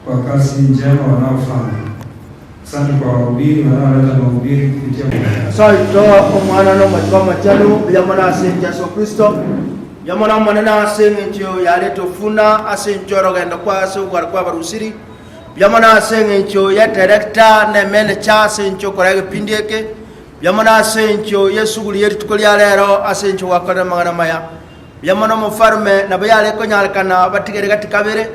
kwa kazi njema wanaofanya. Asante kwa wahubiri wanaoleta mahubiri kupitia Nyasae oito, Omwana na Omoika Omochenu, mbuya mono ase engencho ya Yeso Kristo, mbuya mono Omonene ase engencho yarete ofuna ase engencho y'orogendo kwa ase ogwara kw'abarusiri, mbuya mono ase engencho y'edirector na emanager ase engencho y'okora egepindi eke, mbuya mono ase engencho y'esuguri ye rituko ria rero ase engencho gwakorire amang'ana amaya. Mbuya mono omofalme nabo yare konyarekana batigere gati kabere,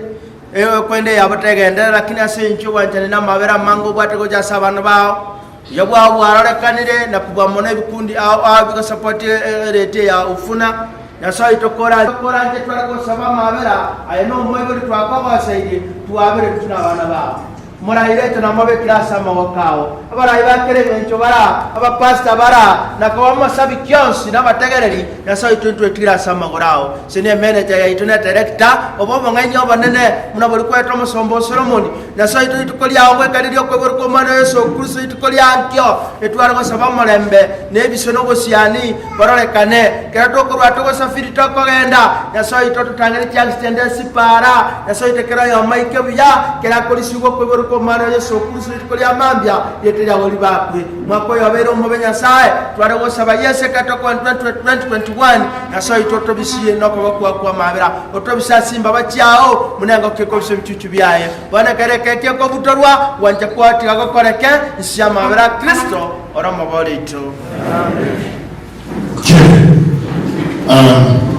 ewe kwende yabo tegenderera, lakini ase engencho y'obwanchani na amabera amange obwate gocha ase abana bao, Obuya bwao bwarorekanire na kobua mono ebikundi ao ao bigosapoti ereti ya Ufuna. Nyasae oito koranche tware gosaba amabera, aye nomoibori twakogoseirie, twabere intwe na abana bao. Moraire namobekire ase amaboko ao. Abarai ba kera engencho bara, abapastor bara, na koba amasabiki onsi na abategereri, Nyasae oito intwetigire ase amagoro ao. Ase nemeneja yaito na edirector, obe obong'aini obonene, buna boria kwaete omosomba o Solomoni. Nyasae oito rituko riao goika riria okoiborwa kw'Omwana o Yeso Kristo rituko ria ankio, etware gosaba omorembe, na ebiso na obosiani, bororekane. Ekero tokorwa togosafiri tokogenda, Nyasae oito ototang'ere chiaccident ase chipara, Nyasae oito kera oyomo aike buya, kera akorisigwa okoiborwa kw'Omwana o Yeso Kristo rituko ria mambia, rieta riabo ribakwe. Mwaka oyo obeire omobe Nyasae, tware gosaba Yeso ekero tokogenda 2021, Nyasae oito otobisie nokoboko kwao kw'amabera, otobise ase chimbaba chiao, buna engoko ekobisa ebichuchu biaye. Bono ekero ekeki ekobutorwa, gwancha kwao tiga gokoreke, inse y'amabera a Kristo, ore Omobori oito.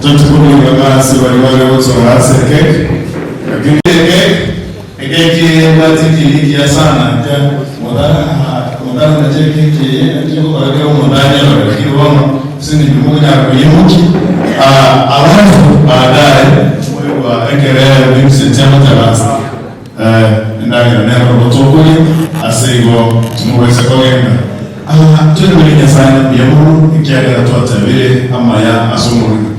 Tochikobeka ase baria bare gochora ase ekeki, lakini ekeki, ekeki eye ebwate ekiina ekiya sana kia motaracha ekeki eye naki egokora kera omonto anyerore, lakini bono ase eng'encho mokonyara koyeimokia alafu baadaye moigwa ekere Vincent agotarasa endagera nero ogotokoria ase igo timobaisa kogenda. Toirorie Nyasae na mbuya mono, ekiagera twatebire amaya ase omorwoti.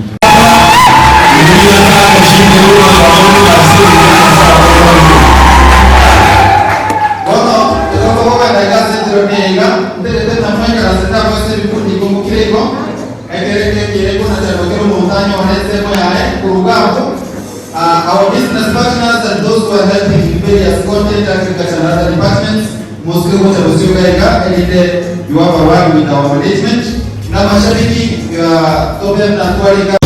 Bono ekero tokogenda iga ase enchera eye iga, nterete ng'a mwaikaransete amo ase ebikundi igo mokire igo, ekero ekeki ere ekonachanwa kera omonto anyore ensemo yaye korwa iga abwo, our business partners and those who are helping in various content Agriculture and other departments, mosike gocha bosio iga iga, erinde you have a word with our management. Na mashabiki ya tobe na twarika.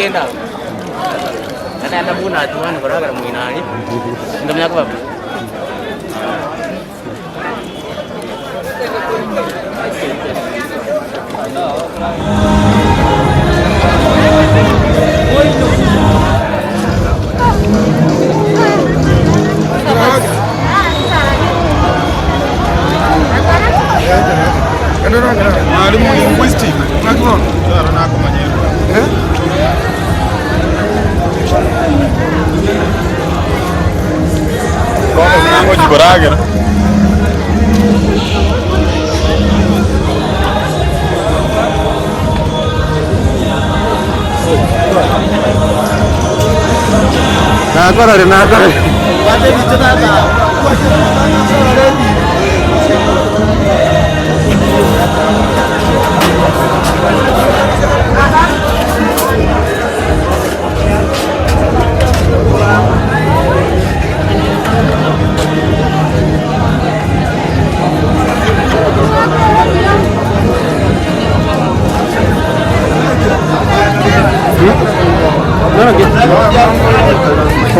Togenda nagenda buna atuani koragera moinari ndomenya koba Mwalimu linguistic Kokoragera. Nakorore nakorore.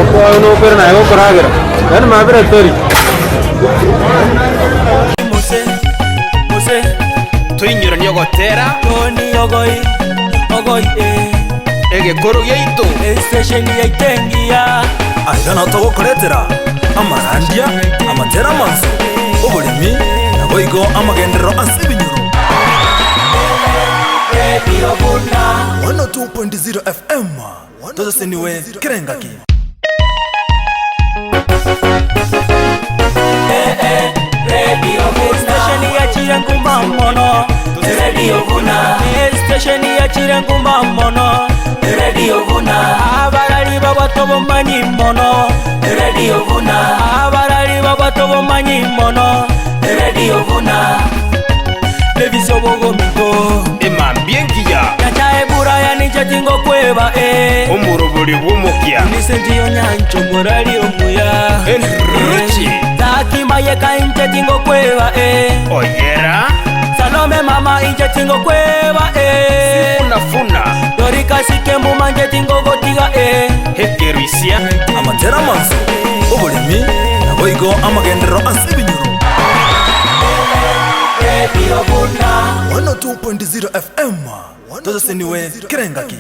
Okoa naye gokoragera yaani mabere tori Mose, Mose, toinyora ogotera Tony ogoi, ogoi eh. Egekoro giaito Station yaitengia Aiga no togokoretera amarandia amatera amanso oboremi naboigo amagenderero ase ebinyoro Radio Buna 102.0 FM tozoseniwe kerengaki. Radio Buna Station ya Chirenguma mono Radio Buna Station ya Chirenguma mono Radio Buna Abarali babatobomanyi mono Radio Buna Abarali babatobomanyi mono Radio Buna Levisobogominto Emambiengiya Nyachae buraya ninche kweba eh Omurobori bw'omokia Nisentiyo nyancho morali omuya Enruchi Takimayeka inche tingo kweba eh Oyera Salome mama inche tingo kweba eh Funa funa Dorikasike mumanje tingo gotiga eh Hekerisia Amatera amanso oboremi naboigo amagenderero ase ebinyoro Radio Buna 102.0 FM tozoseniwe kerengaki.